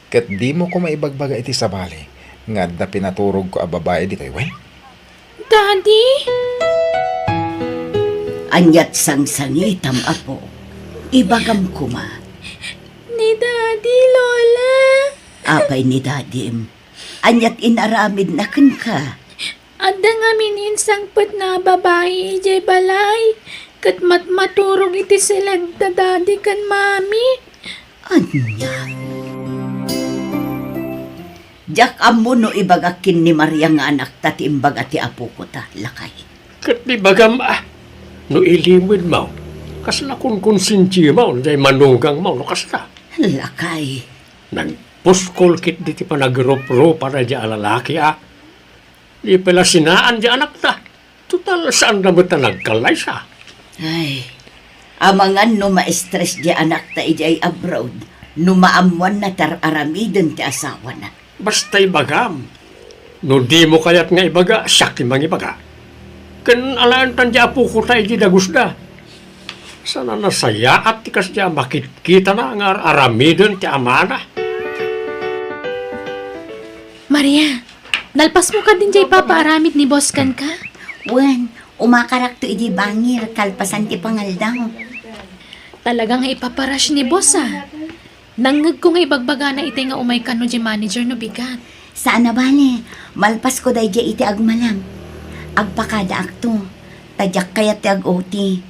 Ket dimo koma ibagbaga iti sabali nga adda pinaturogko a babai ditoy, wen? Daddy? Aniat sangsangitam, apo? Ibagam koma. Ni Daddy, Lola. Apay ni Dadim? Aniat inaramidna kenka? Adda ngamin insangpetna a babai idiay balay, ket matmaturog iti seled da Daddy ken Mami. Ania? Diak ammo no ibagak ken ni Maria nga anakta ti imbaga ti apoko ta, lakay. Ket ibagam a, no ilimedmo, kasla konkonsensiamo, no diay manugangmo, no kasta. Lakay. Nagpuskol ketdi ti panagrupropa daydiay a lalaki a, di pay la sinaan diay anakta. Total, saanda met a nagkallaysa. Ay, amangan no ma-stress diay anakta idiay abroad, no maammoanna ti ar-aramiden ti asawana. Basta ibagam, no dimo kayat nga ibaga, siak ti mangibaga. Ken alaentan diay apokota idi dagusda. Saan a nasayaat ti kasdiay a makitkitana nga ar-aramiden ti amana. Maria, nalpasmo kadin diay ipapaaramid ni boss kenka? Wen, umakarakto idiay bangir kalpasan ti pangaldaw. Talaga nga ipaparush ni boss, a. Nangngegko nga ibagbagana itay nga umay kano diay manager no bigat. Saan a bale, malpasko daydiay iti agmalem. Agpakadaakto, ta diak kayat ti ag-O T.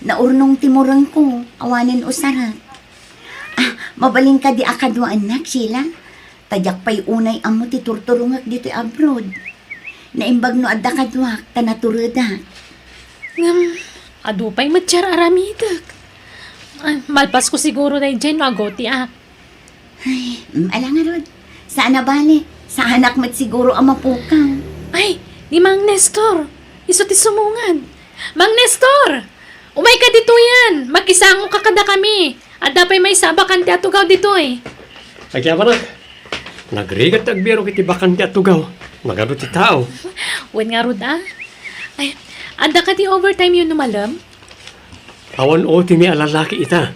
Naurnong ti murengko, awanen usarek. Ah, mabalin kadi a kaduaennak, Sheila? Ta diak pay unay ammo ti turturongek ditoy abroad. Naimbag no adda kaduak, ta naturedak. Ngem, adu pay met ti ar-aramidek. Ay, malpasko siguro daydiay no agotiak. Ay, mm, ala ngarud. Saan a bale. Saanak met siguro a mapukaw. Ay, ni Mang Nestor. Isu ti sumungad. Mang Nestor! Umayka ditoyen! Makisangoka kadakami! Adda pay maysa a bakante a tugaw ditoy. Agyamanak, nagrigat ti agbirok iti bakante a tugaw. Nagadu ti tao. Wen ngarud a. Ay, adda kadi overtime-yo no malem? Awan O T-mi a lalaki ita.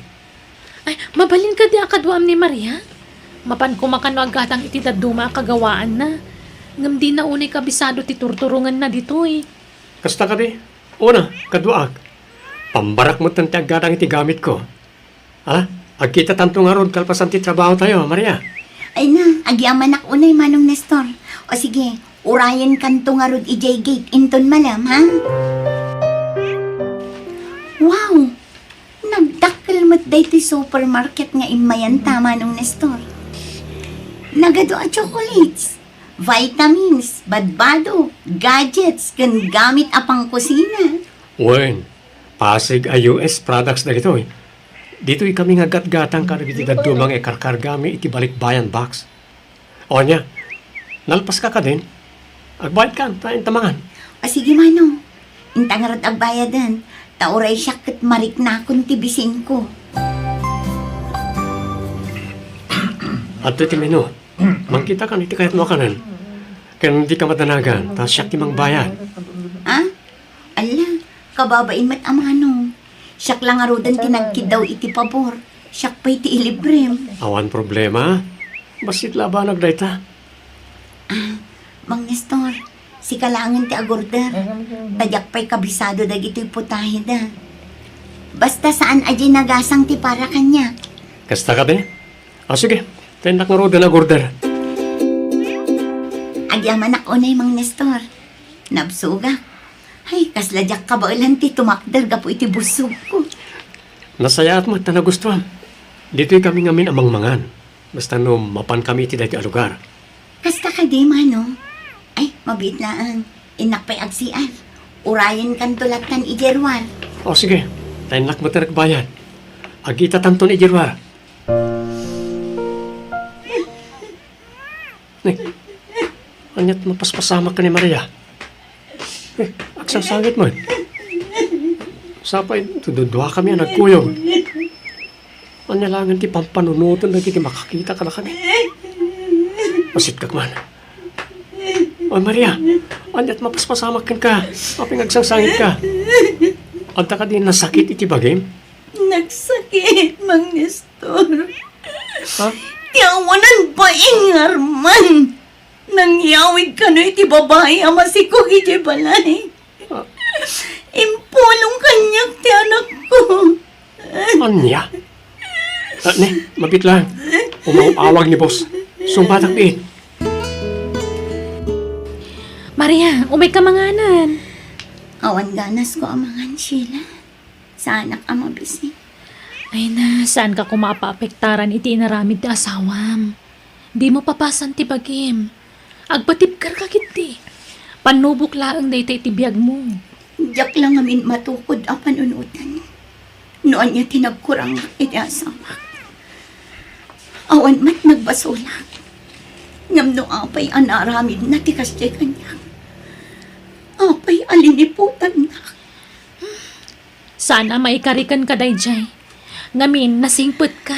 Ay, mabalin kadi a kaduam ni Maria? Mapan koma kano a gatang iti dadduma a kagawaanna. Ngem dina unay kabisado ti turturongenna ditoy. Kasta kadi? Una, kaduaak. Pambarak metten ti aggatang iti gamitko. Ala, agkitatanto ngarud kalpasan ti trabahotayo, Maria. Ay na, agyamanak unay, Manong Nestor. O sige, urayenkanto ngarud idiay gate inton malem, ha? Wow! Nagdakkel met daytoy supermarket nga immayanta, Manong Nestor. Nagadu a chocolates, vitamins, badbado, gadgets, ken gamit a pangkusina. Wen, Pasig a U S products dagitoy. Ditoy kami nga gatgatang kadagiti dadduma nga ikarkargami iti balikbayan box. O ania, nalpaska kadin? Agbayadkan, ta inta mangan. O sige, Manong. Inta ngarud agbayadan, ta uray siak ket mariknakon ti bisinko. Adtoy ti menu. Mangkitakan iti kayatmo a kanen. Ken dika madanagan, ta siak ti mangbayad. Ah? Ala, kababain met a Manong. Siak la ngaruden ti nagkiddaw iti pabor. Siak pay ti ilibrem. Awan problema. Bassit la a banag dayta. Ah, Mang Nestor, sika laengen ti agorder. Ta diak pay kabisado dagitoy putaheda. Basta saan a diay nagasang ti para kaniak. Kasta kadi? O sige, ta innak ngaruden agorder. Agyamanak unay, Mang Nestor. Nabsogak. Ay, kasla diak kabaelan ti tumakder gapu iti bussogko. Nasayaat met ta nagustuam. Ditoy kami ngamin a mangmangan. Basta no mapan kami iti daytoy a lugar. Kasta kadi, Manong? Ay, mabiit laeng. Innak pay agsiar. Urayenkanto lattan idiay ruar. O sige, ta innak met agbayad. Agkitatanton idiay ruar. Ni, ania't mapaspasamak ken ni Maria? Eh, agsangsangit man. Sapay, duduakami a nagkuyog. Ania laengen ti pampanunoten dagiti makakita kadakami? Masitkak man. Oy, Maria, ania't mapaspasamak kenka? Apay nga agsangsangitka? Adda kadi nasakit iti bagim? Nagsakit, Mang Nestor. Ha? Ti awanan baing nga arman. Nangyawid kano iti babai a masikog idiay balay. Ah. Impulong kaniak ti anakko. Ania? Ah, ne, mabiit laeng. Umaw-awag ni boss. Sungbatak biit. Maria, umayka manganen. Awan ganasko a mangan, Sheila. Saanak a mabisi. Ay na, saanka koma a paapektaran iti inaramid ti asawam. Dimo papasan ti bagim. Agpatibkerka ketdi. Pannubok laeng dayta iti biagmo. Diak la ngamin matukod a panunotan no ania ti nagkurangak iti asawak. Awan met nagbasolak. Ngem no apay a naaramidna ti kasdiay kaniak, apay a liniputannak? Saan a maikari kenka daydiay. Ngamin, nasingpetka.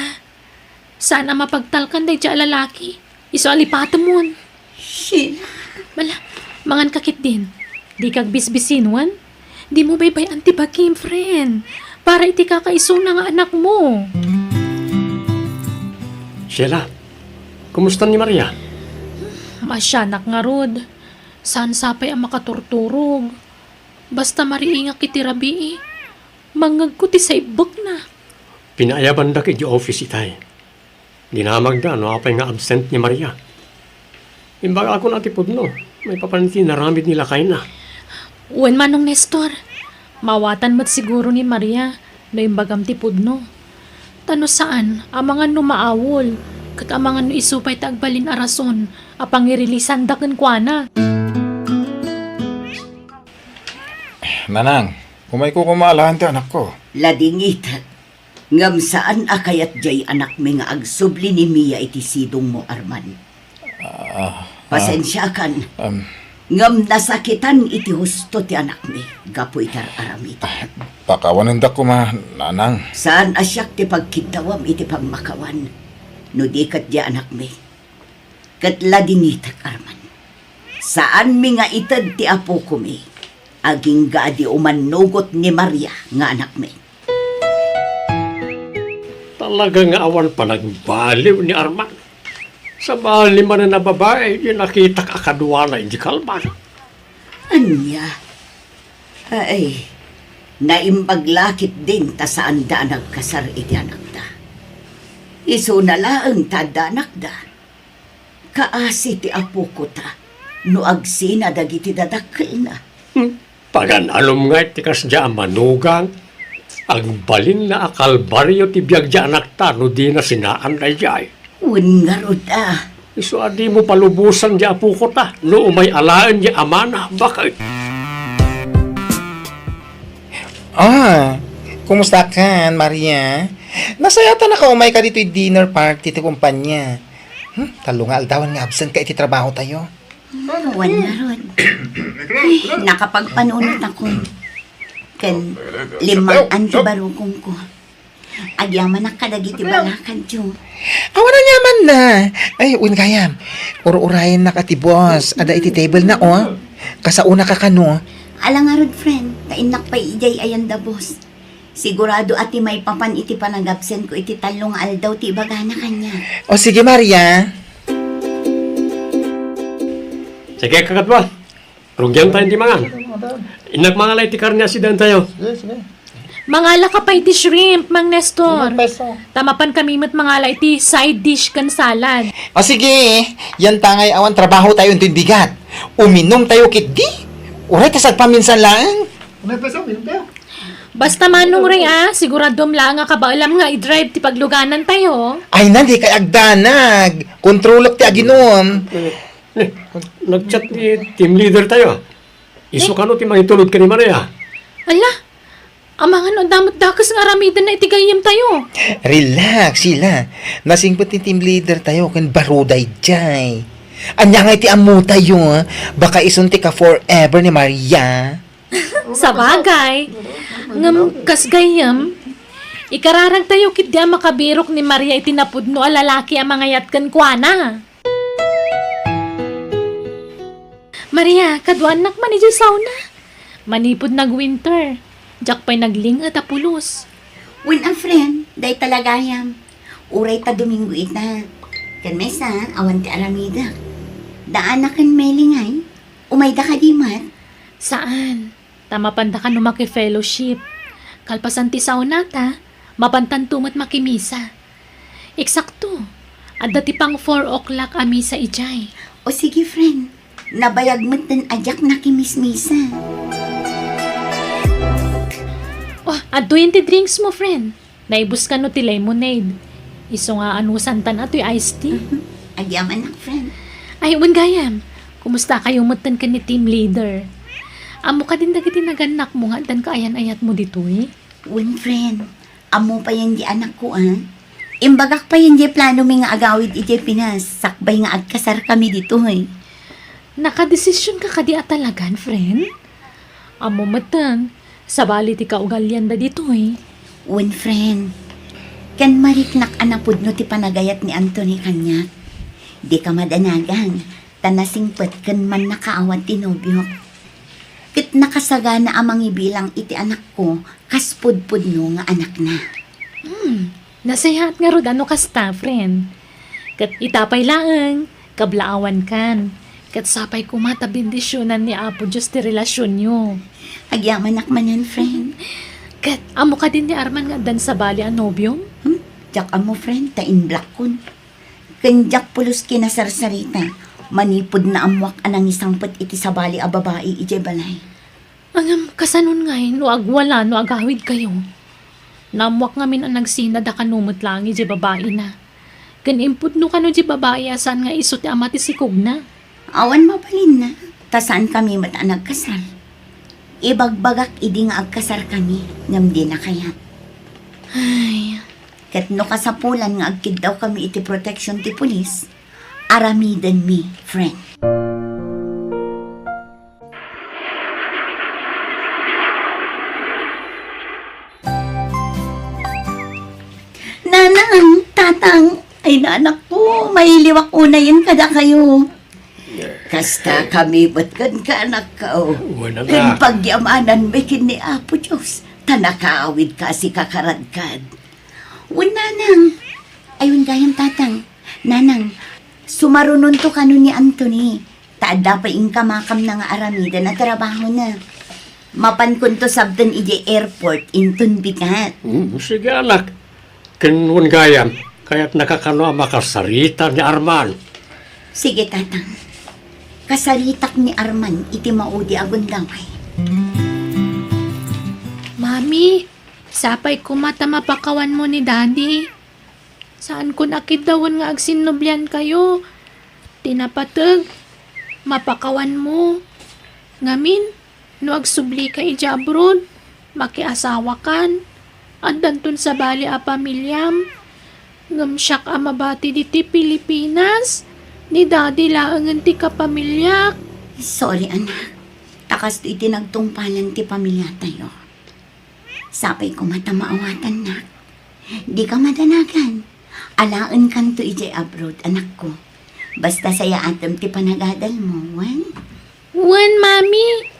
Saan a mapagtalkan daydiay a lalaki. Isu a lipatemon. Sheila. Bala, manganka ketdin. Dika agbisbisinwan. Dimo baybay-an ti bagim, friend. Para iti kakaisuna nga anakmo. Sheila, kumusta ni Maria? Maasianak ngarud. Saan sapay a makaturturog. Basta mariingak iti rabii, mangngegko ti saibbekna. Pinaayabandak idiay office itay. Dinamagda no apay nga absent ni Maria. Imbagakon a ti pudno, maipapan iti inaramid ni lakayna. Wen, Manong Nestor, maawatan met siguro ni Maria no imbagam ti pudno. Ta no saan, amangan no maawol, ket amangan no isu pay ti agbalin a rason a pangirilisanda kenkuana. Nanang, umayko koma alaen ti anakko. Ladingitek. Ngem saan a kayat diay anakmi nga agsubli ni Mia iti sidongmo, Arman. Ah, ah, Pasensiakan. Um, Ngem nasakitan iti husto ti anakmi gapu iti ar-aramidek. Ah, pakawanendak koma, Nanang. Saan a siak ti pagkiddawam iti pagmakawan, no di ket diay anakmi. Ket ladingitek, Arman. Saanmi nga ited ti apokomi, agingga a di umannugot ni Maria nga anakmi. Talaga nga awan panagbaliw ni Arman. Sabali manen a babai, ti nakitak a kaduana iti kalban. Ania? Ay, naimbag la ketdin ta saanda a nagkasar iti anakda. Isuna laeng ta adda anakda. Kaasi ti apokota no agsina dagiti dadakkelna. Hmm. Pagan-anom ngay ti kasdiay a manugang. Agbalinna a kalbario ti biag diay anakta no dina sinaan daydiay. Wen ngarud a. Isu a dimo palubosan diay apokota no umay alaen diay amana. Bakit? Ah, kumusta kan, Maria? Nasayaat a nakaumayka ditoy dinner party ti kumpanya. Hmm, tallo nga aldawen nga absent ka iti trabaho tayo. Wen ngarud. Ay, nakapagpanunot ako. Ken limmaan ti barukongko. Agyamanak kadagiti balakadyo. Awan aniamanna. Ay, wen gayam. Ur-urayennak a ti boss. Adda iti table na, oh. Kasaonaka kano. Ala ngarud, friend. Ta innak pay idiay ayanda, boss. Sigurado a ti maipapan iti panagabsentko iti tallo nga aldaw ti ibagana kaniak. O sige, Maria. Sige, kakadua. Rugyan tayo ti mangan. Innak mangala iti karne a sidan tayo. Sige, sige. Mangalaka pay iti shrimp, Mang Nestor. Limang peso. Ta mapan kami met mangala iti side dish ken salad. O sige, yan ta ngay awan trabaho tayo intoy bigat. Uminom tayo ketdi. Uray ta sagpaminsan laeng. Limang peso, minum tayo. Basta Manong Ray, ah, siguradom laeng a kabaelam nga i-drive ti pagluganan tayo. Ay na, dikay agdanag. Kontrolek ti aginom. Eh, nag-chat ti team leader tayo. Isu kano ti mangitulod ken ni Maria? Ala, amangan no adda met dakes nga aramidenna iti gayyem tayo. Relax, Sheila. Nasingpet ti team leader tayo ken baro daydiay. Ania ngay ti ammo tayo, ah? Baka isun ti ka-forever ni Maria. Sabagay. Ngem kas gayyem, ikararag tayo ketdi a makabirok ni Maria iti napudno a lalaki a mangayat kenkuana. Maria, kaduanak man idiay sauna. Manipud nag-winter, diak pay nagling-et a pulos. Wen a friend, dayta la gayam. Uray ta Domingo ita. Ken maysa, awan ti aramidek. Daana ken Meli ngay, umayda kadi met? Saan. Ta mapanda kano maki-fellowship. Kalpasan ti saunata, mapantanto met makimisa. Eksakto, adda ti pang four o'clock a misa idiay. O sige, friend. Nabayag metten a diak nakimismisa. Oh, adtoyen ti drinks mo, friend. Naibus kano ti lemonade. Isu nga anusantan a toy iced tea. Mhm. Agyamanak, friend. Ay, wen gayam. Kumusta kayo metten ken ni team leader? Ammo kadin dagiti nagannakmo nga addan kaayan-ayatmo ditoy? Wen, friend. Ammo payen di anakko, ah. Imbagak payen di planomi nga agawid idiay Pinas, sakbay nga agkasarkami ditoy. Nakadesisionka kadi a talagan, friend? Ammo metten, sabali ti kaugalianda ditoy. Wen, friend. Ken mariknak a napudno ti panagayat ni Anthony kaniak. Dika madanagan, ta nasingpet ken mannakaawat ti nobiok. Ket nakasagana a mangibilang iti anakko kas pudpudno nga anakna. Hmm, nasayaat ngarud a no kasta, friend. Ket ita pay laeng, kablaawankan. Ket sapay koma ta bendisionan ni Apo Dios ti relasionyo. Agyamanak manen, friend. Ket ammo kadin ni Arman nga addan sabali a nobiom? Hmm? Diak ammo, friend, ta inblockon. Ken diak pulos kinasarsarita, manipud naammoak a nangisangpet iti sabali a babai idiay balay. Ngem, kasanon ngay no agwala no agawidkayo? Naammoak ngamin a nagsinad a kano met laeng idiay babaina. Ken impudno kano diay babai a saan nga isu ti ama ti sikogna. Awan mabalinna, ta saankami met a nagkasar. Ibagbagak idi nga agkasarkami, ngem dina kayat. Ay. Ket no kasapulan nga agkiddawkami iti protection ti pulis, aramidenmi, friend. Nanang, tatang, ay, nanakko, mailiwak unayen kadakayo. Kasta kami met kenka, anakko. Wen, anak. Ken pagyamananmi ken ni Apo Dios, ta nakaawidka a sika karadkad. Wen, nanang. Ay, wen gayam, tatang. Nanang, sumarunonto kano ni Anthony. Ta adda pay inkamakamna nga aramiden a trabahona. Mapankonto sabten idiay airport inton bigat. Hmm, sige, anak. Ken wen gayam, kayatnaka kano a makasarita ni Arman? Sige, tatang. Kasaritak ni Arman iti maudi a gundaway. Mami, sapay koma ta mapakawanmo ni Daddy. Saankon a kiddawen nga agsinnubliankayo. Ti napateg, mapakawanmo. Ngamin, no agsublika idiay abroad, makiasawakan. Addanton sabali a pamiliam. Ngem siak a mabati ditoy Pilipinas, ni Daddy laengen ti kapamiliak. Sorry, anak. Ta kastoy ti nagtungpalan ti pamiliatayo. Sapay koma ta maawatannak. Dika madanagan. Alaenkanto idiay abroad, anakko. Basta sayaatem ti panagadalmo, wen? Wen, Mami.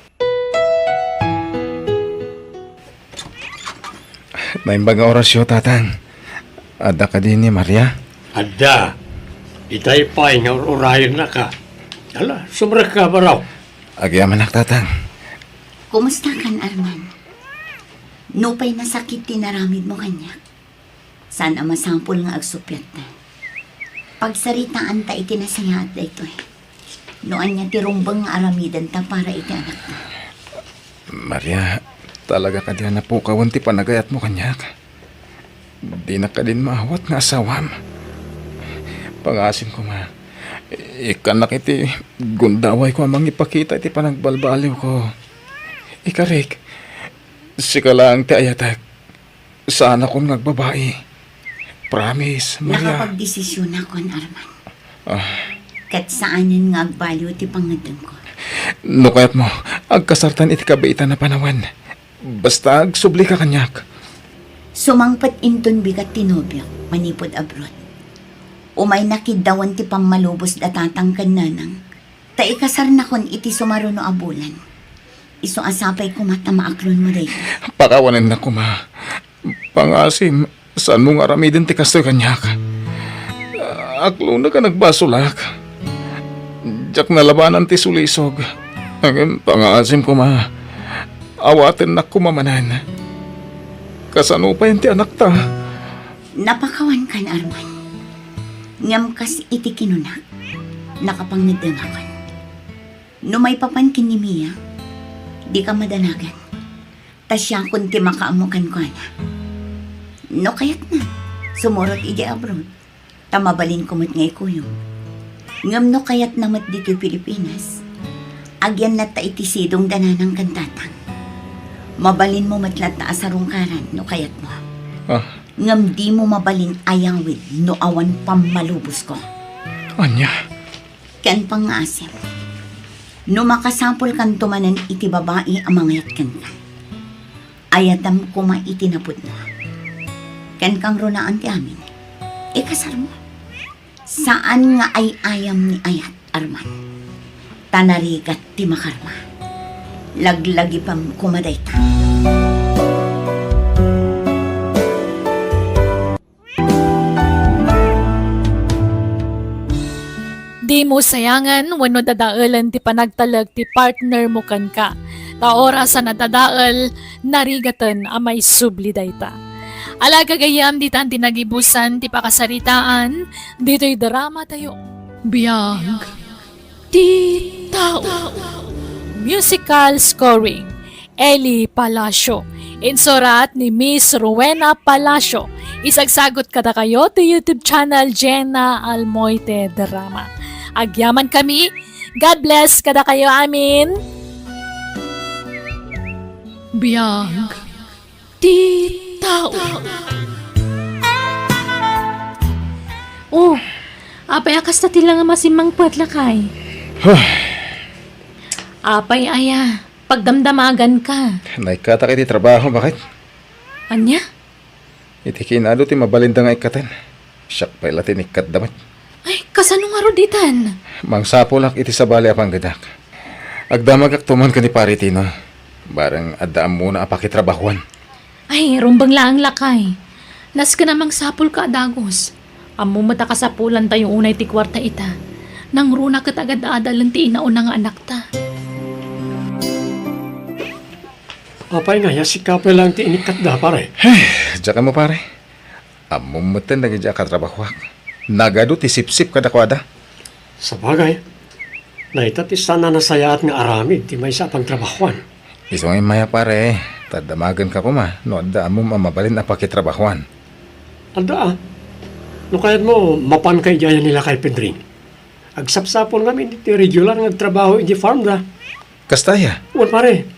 Naimbag nga orasyo, tatang. Adda kadi ni Maria? Adda. Itay pay nga ur-urayennaka. Ala, sumrekka, baro. Agyamanak, tatang. Kumustakan, Arman? Nupay nasakit ti naramidmo kaniak, saan a masapul nga agsuppiatta. Pagsaritaanta iti nasayaat daytoy. No ania ti rumbeng nga aramidenta para iti anakta. Maria, talaga kadi a napukawen ti panagayatmo kaniak? Dinak kadin maawat nga asawam. Pangaasim koma, ikkannak iti gundawayko a mangipakita iti panagbalbaliwko. Ikarik, sika laeng ti ayatek. Saanakon nga agbabai. Promise, Maria. Nakapagdesisyonakon, Arman. Ah. Ket saanen nga agbaliw ti pangngeddengko. No kayatmo, agkasartan iti kabiitan a panawen. Basta agsublika kaniak. Sumangpet inton bigat ti nobiok manipud abroad. Umayna kiddawen ti pammalubos da tatang ken nanang. Ta ikasarnakon iti sumaruno a bulan. Isu a sapay koma ta maaklonmo daytoy. Pakawanennak koma. Pangaasim, saanmo nga aramiden ti kastoy kaniak. Aklonek a nagbasolak. Diak nalabanan ti sulisog. Ngem pangaasim koma. Awatennak koma manen. Kasano payen ti anakta? Napakawankan, Arman. Ngem kas iti kinunak, nakapangngeddengakon. No maipapan ken ni Mia, dika madanagan. Ta siakon ti makaammo kenkuana. No kayatna, sumurot idiay abroad, ta mabalinko met nga ikuyog. Ngem no kayatna met ditoy Pilipinas, agyan latta iti sidong da nanang ken tatang. Mabalinmo met latta a sarungkaran no kayatmo. Ah. Ngem dimo mabalin ayawid no awan pammalubosko. Ania? Ken pangngaasim, no makasapulkanto manen iti babai a mangayat kenka, ayatem koma iti napudno. Ken kangrunaan ti amin, ikasarmo. Saan nga ay-ayam ni ayat, Arman. Ta narigat ti makarma. Laglagipem koma dayta. Dimo sayangen wenno dadaelen ti panagtalek ti partner mo kenka. Ta oras a nadadael, narigaten a maisubli dayta. Ala, gagayyem, ditan ti nagibusan ti pakasaritaan ditoy drama tayo. Biag ti tao. Musical scoring, Eli Palacio. Insurat ni Miss Rowena Palacio. Isagsagut kadakayo ti YouTube channel Jenna Almoite Drama. Agyaman kami. God bless kadakayo amin. Biag ti tao. Oh, apay a kasta ti la nga masimmangpet, lakay? Huh. Apay aya, pagdamdamagan ka. Naikkatak iti trabaho, baket. Ania? Iti kinado ti mabalinda nga ikkaten. Siak pay la ti nikkatda met. Ay, kasano ngarud itan? Mangsapulak iti sabali a panggedak. Agdamagakto man ken ni Pare Tino. Bareng adda ammona a pakitrabahuan. Ay, rumbeng laeng, lakay. Nasken a mangsapulka a dagus. Ammom met a kasapulantayo unay ti kuarta ita. Nangruna ket agad-adalen ti inauna nga anakta. Apay nga, ya sika pay laeng ti inikkatda, pare? Diak ammo, pare. Ammom metten dagiti a katrabahoak. Nagadu ti sipsip kadakuada. Sabagay, dayta ti saan a nasayaat nga aramid ti maysa a pagtrabahoan. Isu nga immay a, pare, ta damagenka koma no adda ammom a mabalin a pakitrabahoan. Adda, a. No kayatmo, mapanka idiay a ni Lakay Pedring. Agsapsapul ngamin iti regular nga agtrabaho iti farm da. Kasta aya? Wen, pare.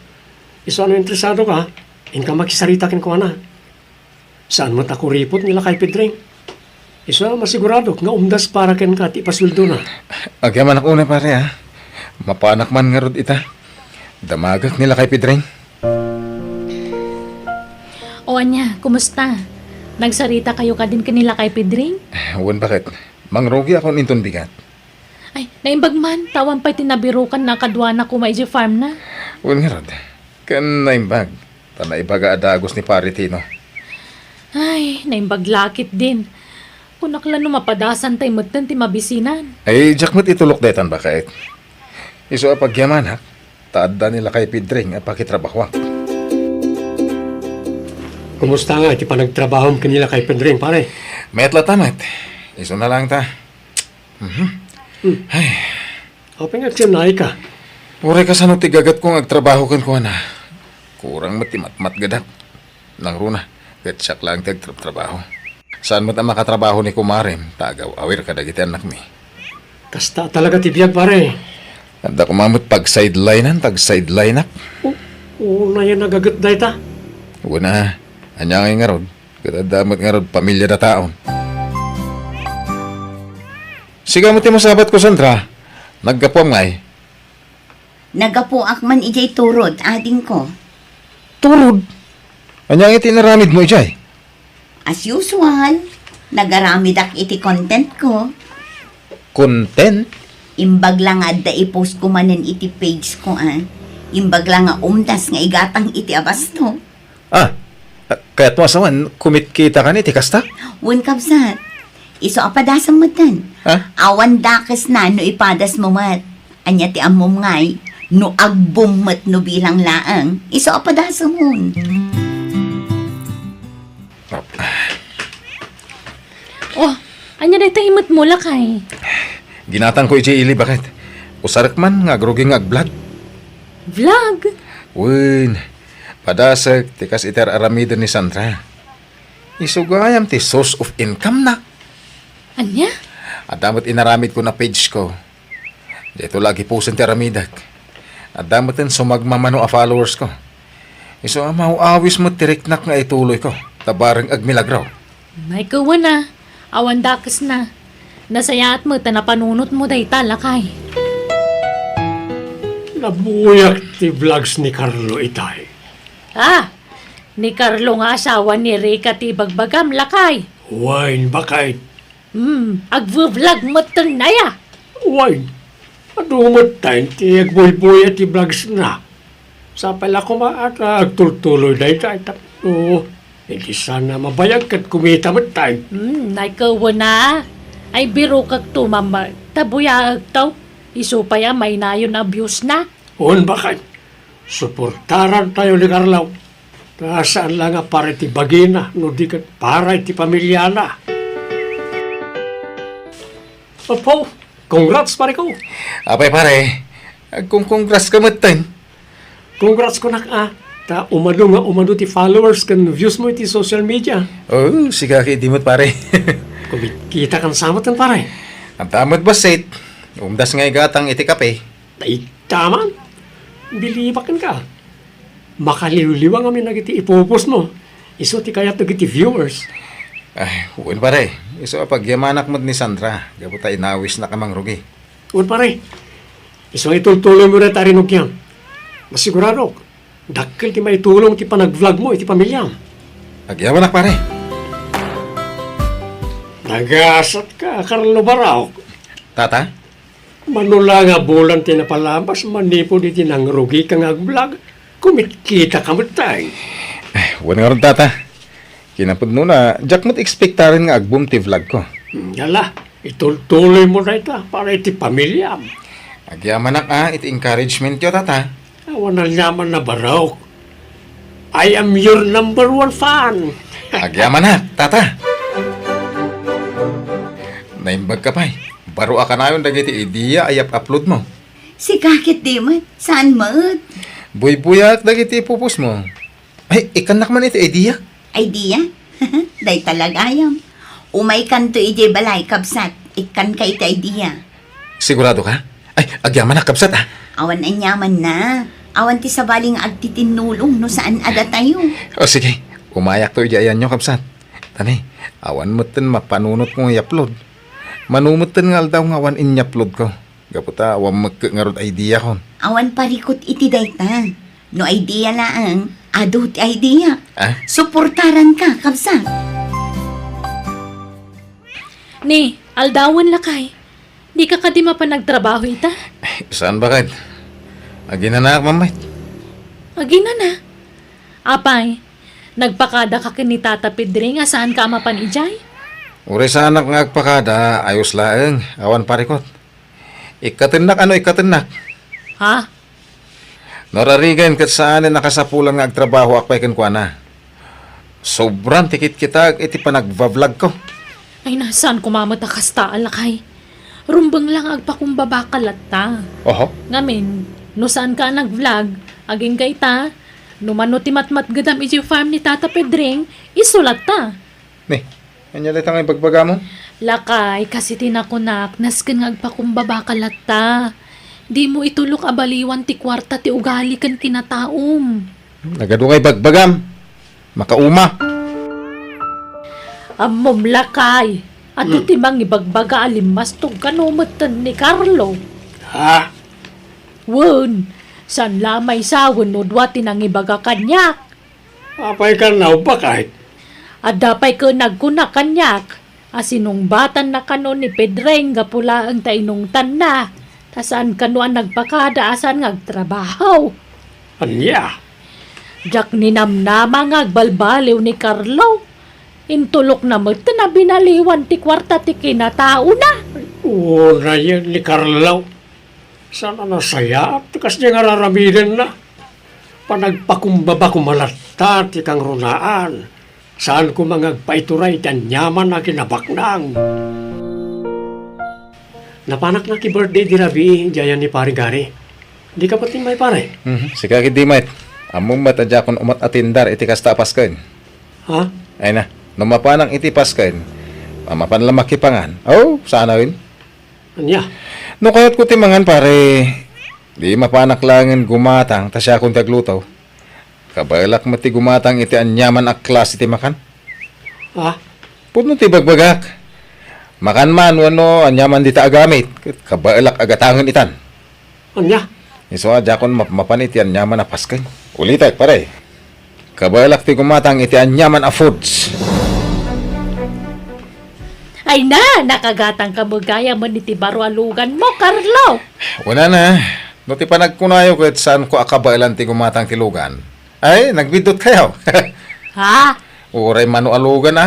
Isu a no interesadoka, inka makisarita kenkuana. Saan met a kuripot ni Lakay Pedring. Isu a masiguradok nga umdas para kenka ti ipasueldona. Agyamanak unay, pare, a. Mapanak man ngarud ita. Damagek ni Lakay Pedring. O ania, kumusta? Nagsaritakayo kadin ken ni Lakay Pedring? Wen, baket. Mangrugiakon inton bigat. Ay, naimbag man, ta awan pay ti nabirukanna a kaduana koma idiay farmna. Wen ngarud, ken naimbag, ta naibaga a dagus ni Pare Tino. Ay, naimbag la ketdin. Kunak la no mapadasantay metten ti mabisinan. Ay, diak met itulok daytan, baket. Isu a pagyamanak, ta adda ni Lakay Pedring a pakitrabahoak. Kumusta nga iti panagtrabahom ken ni Lakay Pedring, pare? Mayat latta met. Isuna laeng ta. Mhm. Hmm. Ay. Apay nga agsinnayka? Uray kasano ti gagetko nga agtrabaho kenkuana. Kurang met ti matmatgedak. Nangruna, ket siak laeng ti agtratrabaho. Saan met a makatrabaho ni kumarem, ta agaw-awir kadagiti annakmi. Kasta talaga ti biag, pare. Adda koma met pag-sidelinean, tag-sidelineak. O, unayen a gaget dayta. Wen a, ania ngay ngarud, ket adda met ngarud pamiliada taon. Sika met ti masabatko, Sandra. Naggapuam ngay? Naggapuak man idiay turod, adingko. Turod? Ania ngay ti inaramidmo idiay? As usual, nagaramidak iti contentko. Content? Imbag la nga adda i-post ko manen iti pageko, a. Imbag la nga umdas nga igatang iti abasto. Ah, kayatmo a sawen, kumitkita kano iti kasta? Wen, kabsat. Isu a padasem metten. Ha? Awan dakesna no ipadasmo met. Ania ti ammom ngay, no agbom met no bilang laeng, isu a padasemon. Oh, ania dayta imetmo, lakay? Ginatangko idiay ili, baket. Usarek man nga agrugi nga ag-vlog. Vlog? Wen, padasek ti kas iti ar-aramiden ni Sandra. Isu gayam ti source of income na. Ania? Adda met inaramidko a pageko. Daytoy la agipusen ti aramidek. Adda metten sumagmamano a followersko. Isu a maw-awis met ti riknak nga ituloyko, ta bareng agmilagro. Nay, kuwen a, awan dakesna. Nasayaat met ta napanunotmo dayta, lakay. Nabuyak ti vlogs ni Carlo itay. Ah, ni Carlo nga asawa ni Rica ti ibagbagam, lakay. Wen, baket. Hmm, agve-vlog metten aya. Wen, adu metten ti agbuybuya ti vlogsna. Sapay la koma a ta agtultuloy dayta tapno iti saan a mabayag ket kumita metten. Hmm, nay, kuwen a. Ay, birokekto, mama. Ta buyaekto. Isu pay a mainayon a viewsna. Wen, baket. Suportarantayo ni Carlo. Ta saan la nga para iti bagina, no di ket para iti pamiliana. Apo, congrats, pareko. Apay, pare, agkongkongrats ka metten. Congrats kunak a, ta umadu nga umadu ti followers ken views mo iti social media. Oh, sika ket idi met, pare. Kumitkita kan sa metten, pare. Adda met bassit. Umdas nga igatang iti kape. Dayta man. Bilibak kenka. Makaliwliwa ngamin dagiti ipupusmo. Isu ti kayat dagiti viewers. Ay, wen pare. Isu a pagyamanak met ni Sandra, gapu ta inawisnak a mangrugi. Wen pare. Isu a itultuloymo dayta a rinugiam. Masiguradok, dakkel ti maitulong ti panag-vlogmo iti pamiliam. Agyamanak, pare. Nagasatka, Carlo Baraok. Tata? Mano la nga bulan ti napalabas manipud iti nangrugika nga ag-vlog, kumitkitaka met, tay. Eh, wen ngarud, tata. Kinapudnona, diak met ekspektaren nga agboom ti vlogko. Hmm, yala, itultuloymo dayta para iti pamiliam. Agyamanak a iti encouragementyo, tata. Awan aniaman a Baraok. I am your number one fan. Agyamanak, tata. Naimbagka pay. Baro a kanayon dagiti idea a iyap-uploadmo. Sika ketdi met, saan met? Buybuyaak dagiti ipupusmo. Ay, ikkannak man iti idea. Idea? Dayta la gayam. Umaykanto idiay balay, kabsat. Ikkanka iti idea. Siguradoka? Ay, agyamanak, kabsat, a. Awan aniamanna. Awan ti sabali nga agtitinnulong no saan a datayo. O, sige. Umayakto idiay ayanyo, kabsat. Tani, awan metten mapanunotko nga i-upload. Mano metten nga aldaw nga awan inya-uploadko. Gapu ta awan mekke ngarud ideakon. Awan parikut iti dayta. No idea laeng, adu ti idea. Ah? Suportaranka, kabsat. Ni, aldawen, lakay. Dika kadi mapan agtrabaho ita? Saan baket? Aginanaak, mammay. Aginana? Apay, nagpakadaka ken ni Tata Pedring a saanka a mapan idiay? Uray saanak nga agpakada, ayos laeng, awan parikut. Ikkatennak a no ikkatennak. Ha? No rarigen ket saanen a kasapulan nga agtrabahoak pay kenkuana. Sobran ti kitkitaek iti panagbablogko. Ay, na, saan koma met a kasta, lakay. Rumbeng la nga agpakumbabaka latta. Oho. Ngamin, no saanka a nag-vlog, agingga ita, no mano ti matmatgedam idiay farm ni Tata Pedring, isu latta. Ni, ania dayta nga ibagbagamo? Lakay, kas iti nakunak, nasken nga agpakumbabaka latta. Dimo itulok a baliwan ti kuarta ti ugali ken kinataom. Nagadu nga ibagbagam. Makauma. Ammom, lakay, adu Hmm. ti mangibagbaga a limmastog kano metten ni Carlo. Ha? Wen, saan la a maysa wenno dua ti nangibaga kaniak. Apay kano, baket? Adda pay ken nagkuna kaniak a sinungbatanna kano ni Pedring gapu laeng ta inungtanna, ta saan kano a nagpakada a saan nga agtrabaho. Ania? Diak ninamnama nga agbalbaliw ni Carlo. Intulokna metten a binaliwan ti kuarta ti kinataona. Unayen ni Carlo. Saan a nasayaat ti kasdiay nga ar-aramidenna. Panagpakumbaba koma latta ti kangrunaan. Saan koma nga agpaituray ti aniaman a kinabaknang. Napanak nga ki-birthday idi rabii, idiay ayan ni Pare Gary. Dika pati immay, pare? Mhm. Sika ketdi met. Ammom met a diakon umat-atendar iti kasta a pasken. Ha? Ay na, no mapanak iti pasken, a, mapan la makipangan. Oh, sanaen. Ania? No kayatko ti mangan, pare, di mapanak laengen gumatang ta siakon ti agluto. Kabaelak met ti gumatang iti aniaman a klase ti makan. Ha? Pudno ti ibagbagak. Makan man wenno aniaman dita a gamit, ket kabaelak a gatangen itan. Ania? Isu a diakon mapmapan iti aniaman a pasken. Ulitek, pare. Kabaelak ti gumatang iti aniaman a foods. Ay na, nakagatangka met gayamen iti baro a luganmo, Carlo. Wala na. No ti panagkunayo ket saanko a kabaelan ti gumatang ti lugan. Ay, nagbiddutkayo. Ha? Uray mano a lugan, a.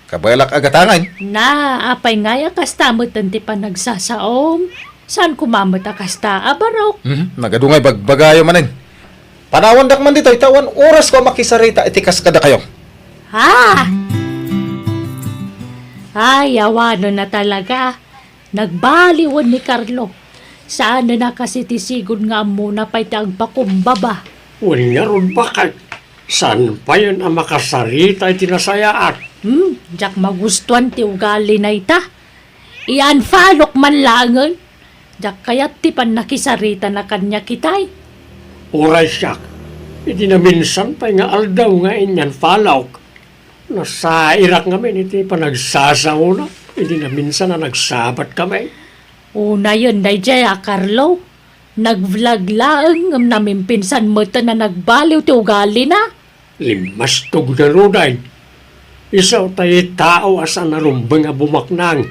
Kabaelak a gatangen. Na, apay ngay a kasta metten ti panagsasaom? Saan koma met a kasta a barok? Mhm, nagadu nga ibagbagayo manen. Panawandak man ditoy, ta awan orasko a makisarita iti kas kadakayo. Ha? Ay, awanen a talaga. Nagbaliwen ni Carlo. Saanen a kasi ti sigud nga ammona pay ti agpakumbaba. Wen ngarud, baket, saan payen a makasarita iti nasayaat? Hmm, diak magustuan ti ugalina ita. I-unfollowk man laengen. Diak kayat ti pannakisaritana kaniak itay. Uray siak, Idi naminsan pay nga aldaw nga inian-followk, nasairak ngamin iti panagsasaona idi naminsan a nagsabatkami. Unayen daydiay a Carlo, nag-vlog laeng ngem namimpinsan metten a nagbaliw ti ugalina. Limmastog ngaruden. Isu tay tao a saan a rumbeng a bumaknang.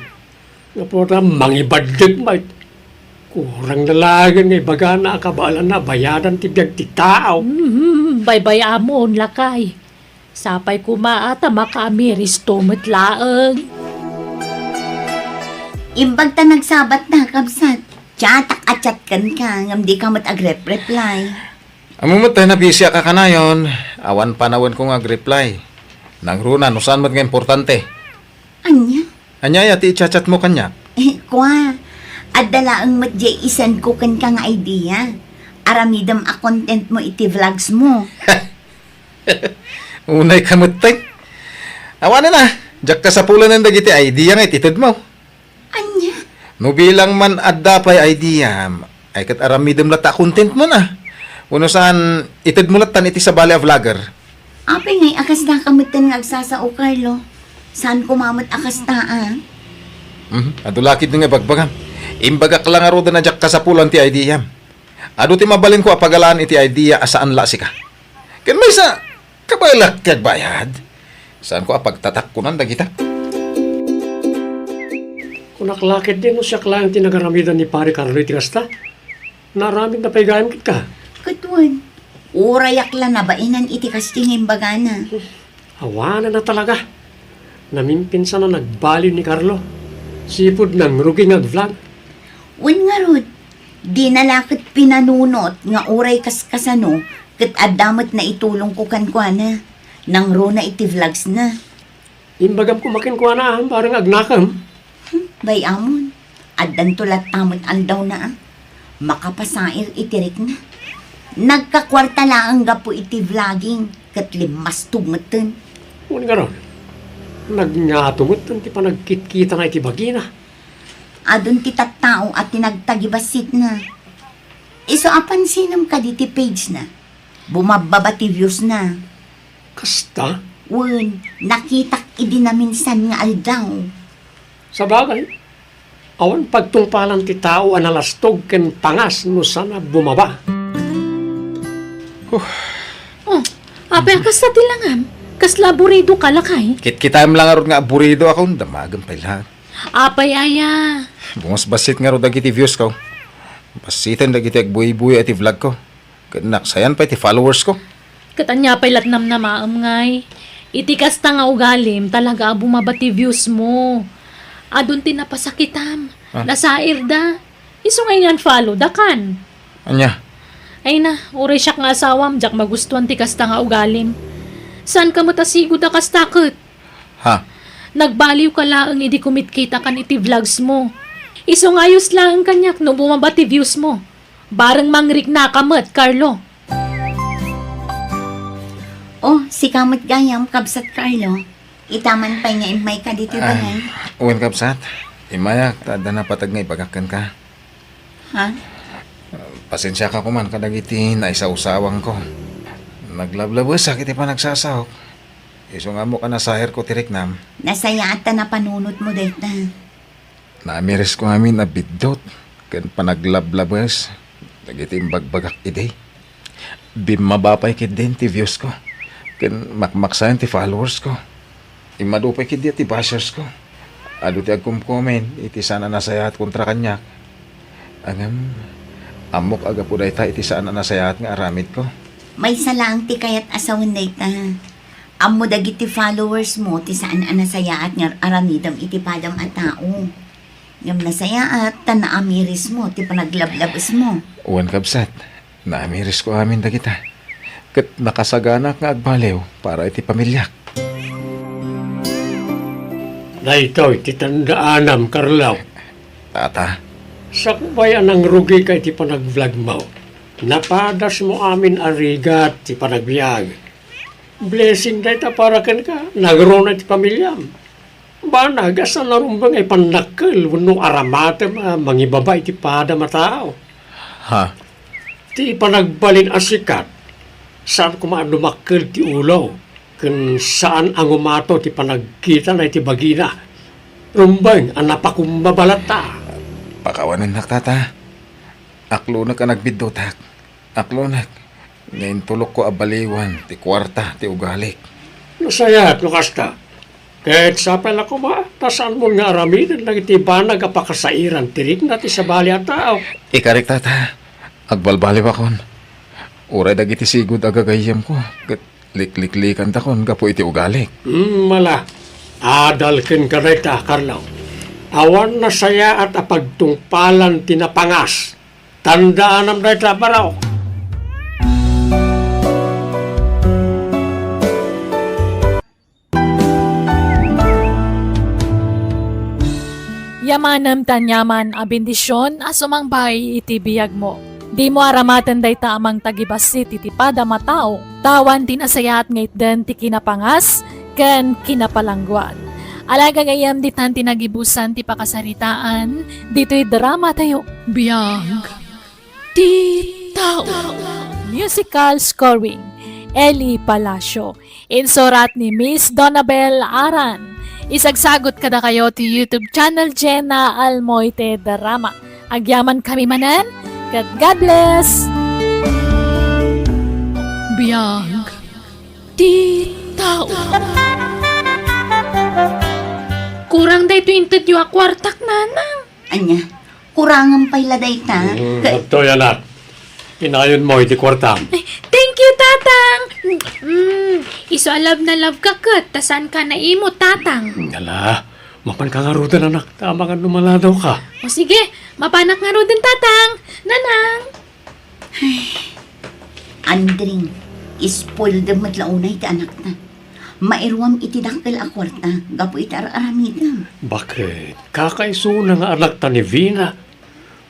Gapu ta mangibaddek met. Kurang na laengen nga ibagana a kabaelanna a bayadan ti biag ti tao. Mhm, baybay-amon, lakay. Sapay koma a ta makaamiristo met laeng. Imbag ta nagsabatna, kabsat. Chatak a chat kenka, ngem dika met agrep-reply. Ammo met ta nabisiak a kanayon, awan panawenko nga agreply. Nangruna no saan met nga importante. Ania? Ania aya ti i-chat-chatmo kaniak? Eh, kua, adda laeng met diay i-sendko kenka nga idea. Aramidem a contentmo iti vlogsmo. Unayka metten. Awanen a, diak kasapulen dagiti idea nga ititedmo. Ania? No bilang man adda pay idea, ay ket aramidem latta a contentmon a. Wenno saan, itedmo lattan iti sabali a vlogger. Apay ngay a kasdaka metten nga agsasao, Carlo? Saan koma met a kasta, a? Mhm, adu la ketdi nga ibagbagam. Imbagak la ngaruden a diak kasapulan ti ideam. Adu ti mabalinko a pagalaan iti idea a saan la sika. Ken maysa, kabaelak ti agbayad. Saanko a pagtatakkonan dagita. Kunak la ketdi no siak laeng ti nagaramidan ni Pare Carlo iti kasta. Naaramidna pay gayam kenka. Ket wen, urayak la nabainan iti kasta nga imbagana. Awanen a talaga. Namimpinsan a nagbaliw ni Carlo. Sipud nangrugi nga ag-vlog. Wen ngarud, dina la ket pinanunot nga uray kaskasano ket adda met naitulongko kenkuana. Nangruna iti vlogsna. Imbagam koma kenkuana a bareng agnakem. Hmm, bay-amon. Addanto latta met aldawna a makapasair iti rikna. Nagkakuarta laeng gapu iti vlogging ket limmastog metten. Wen ngarud, nagngato metten ti panagkitkitana iti bagina. Adun ti tattao a tinagtagibasitna. Isu a pansinem kadi ti page na. Bumabbaba ti views na. Kasta? Wen, nakitak idi naminsan nga aldaw. Sabagay, awan pagtungpalan ti tao a nalastog ken pangas no saan a bumaba. Huh. Oh, apay a kasta ti langam? Kasla aburido ka, lakay? Kitkitaem la ngarud nga aburido ako, damagem pay laeng. Apay aya? Bumasbassit ngarud dagiti views ko. Bassiten dagiti agbuybuya iti vlog ko. Ket naksayan pay ti followers ko. Ket ania pay lat namnamaem ngay? Iti kasta nga ugalim, talaga a bumaba ti views mo. Adun ti napasakitam. Ah. Nasairda. Isu nga in-unfollow da kan. Ania? Ay na, uray siak nga asawam, diak magustuan ti kasta nga ugalim. Saanka met a sigud a kasta ket? Ha? Nagbaliw ka laeng idi kumitkita kan iti vlogs mo. Isu nga ayos laeng kaniak no bumaba ti views mo. Bareng mangrikna ka met, Carlo. Oh, sika met gayam, Kabsat Carlo. Itaman pay nga immayka ditoy balay. Wen, Kabsat. Immayak, ta adda napateg nga ibagak kenka. Ha? Pasensiaka koman kadagiti naisawsawangko. Naglablabesak iti panagsasaok. Isu nga ammok a nasairko ti riknam. Nasayaat ta napanunotmo dayta. Naamirisko amin a biddut ken panaglablabes dagiti imbagbagak idi. Bimmaba pay ketdin ti views ko, ken makmaksayan ti followers ko. Immadu pay ketdi ti bashers ko. Adu ti agkomkomen iti saan a nasayaat kontra kaniak. Ngem, ammok a gapu dayta iti saan a nasayaat nga aramidko. Maysa laeng ti kayat a sawen dayta. Ammo dagiti followers mo ti saan a nasayaat nga aramidem iti padam a tao. Ngem nasayaat ta naamirismo ti panaglablabesmo. Wen, kabsat, naamirisko amin dagita. Ket nakasaganak nga agbaliw para iti pamiliak. Daytoy ti tandaanam, Carlo. Tata. Sakbay a nangrugika iti panagvlogmo, napadasmo amin a rigat ti panagbiag. Blessing dayta para kenka, nagruna iti pamiliam. Banag a saan a rumbeng a ipannakkel wenno aramatem a mangibaba iti padam a tao. Ha? Ti ipanagbalin a sikat, Saan koma a dumakkel ti ulo, ken saan a ngumato ti panagkitana iti bagina. Rumbeng a napakumbaba latta. Pakawanennak, Tata. Aklonek a nagbiddutak. Aklonek nga intulokko a baliwan ti kuarta ti ugalik. Nasayaat no kasta. Ket sapay la koma, ta saanmon nga aramiden dagiti banag a pakasairan ti rikna ti sabali a tao. Ikarik, Tata. Agbalbaliwakon. Uray dagiti sigud a gagayyemko ket likliklikandakon gapu iti ugalik. Hmm, mala. Adal kenka dayta, Carlo. Awan nasayaat a pagtungpalan ti napangas. Tandaanam dayta, Barok. Yamanem ti aniaman a bendision a sumangbay iti biagmo. Dimo aramaten dayta a mangtagibassit iti padam a tao, ta awan ti nasayaat nga itden ti kinapangas ken kinapalangguad. Ala, gagayyem, ditan ti nagibusan ti pakasaritaan ditoy drama tayo. Biag ti tao. Musical scoring, Eli Palacio. Insurat ni Miss Donabel Aran. Isagsagot kadakayo ti YouTube channel Jenna Almoite Drama. Agyamankami manen, ket God bless! Biag ti tao. Kurang daytoy intedyo a kuartak, Nanang. Ania? Kurangem pay la dayta. Mm, Ka- adtoy, anak. Inayonmo iti kuartam. Ay, thank you, Tatang. Mm, isu a love na love ka ket, ta saanka naimut, Tatang. Ala, mapanka ngaruden, anak, ta amangan no maladawka. O sige, mapanak ngaruden, Tatang. Nanang. Ay, Andring, spoiled met la unay ti anakta. Mairuam iti dakkel a kuarta gapu iti ar-aramidem. Baket? Kakaisuna nga anakta ni Vina.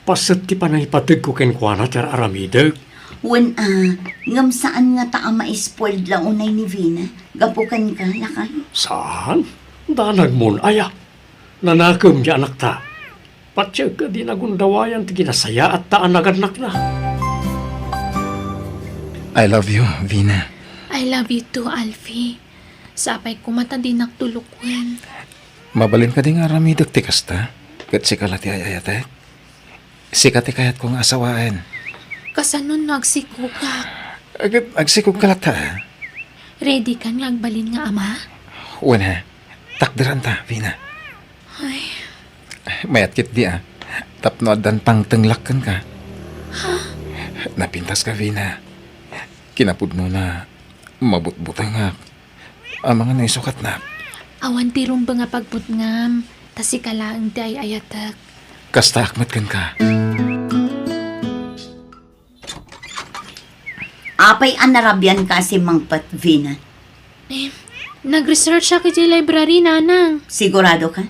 Paset ti panangipategko kenkuana ti ar-aramidek. Wen a, ngem saan ngata a ma-spoiled la unay ni Vina gapu kenka, lakay? Saan? Danagmon aya. Nanakem ti anakta. Patiek a di nagundawayan ti kinasayaatta a nagannakna. I love you, Vina. I love you too, Alfie. Sapay koma ta dinak tulokwen. Mabalin kadi nga aramidek ti kasta? Ket sika la ti ay-ayatek? Sika ti kayatko nga asawaen. Kasano no agsikogak? Ket agsikogka latta, a? Ready kan nga agbalin nga ama? Wen, a. Takderanta, Vina. Ay. Mayat ketdi, a. Tapno addan pangtenglak kenka. Ha? Napintaska, Vina. Kinapudnona, mabutbutengak. Amangan no isukatnak. Awan ti rumbeng a pagbutngam, ta sika laeng ti ay-ayatek. Kastaak met kenka. Apay a narabianka a simmangpet, Vina? Eh, nag-researchak iti library, Nanang. Sigurado ka?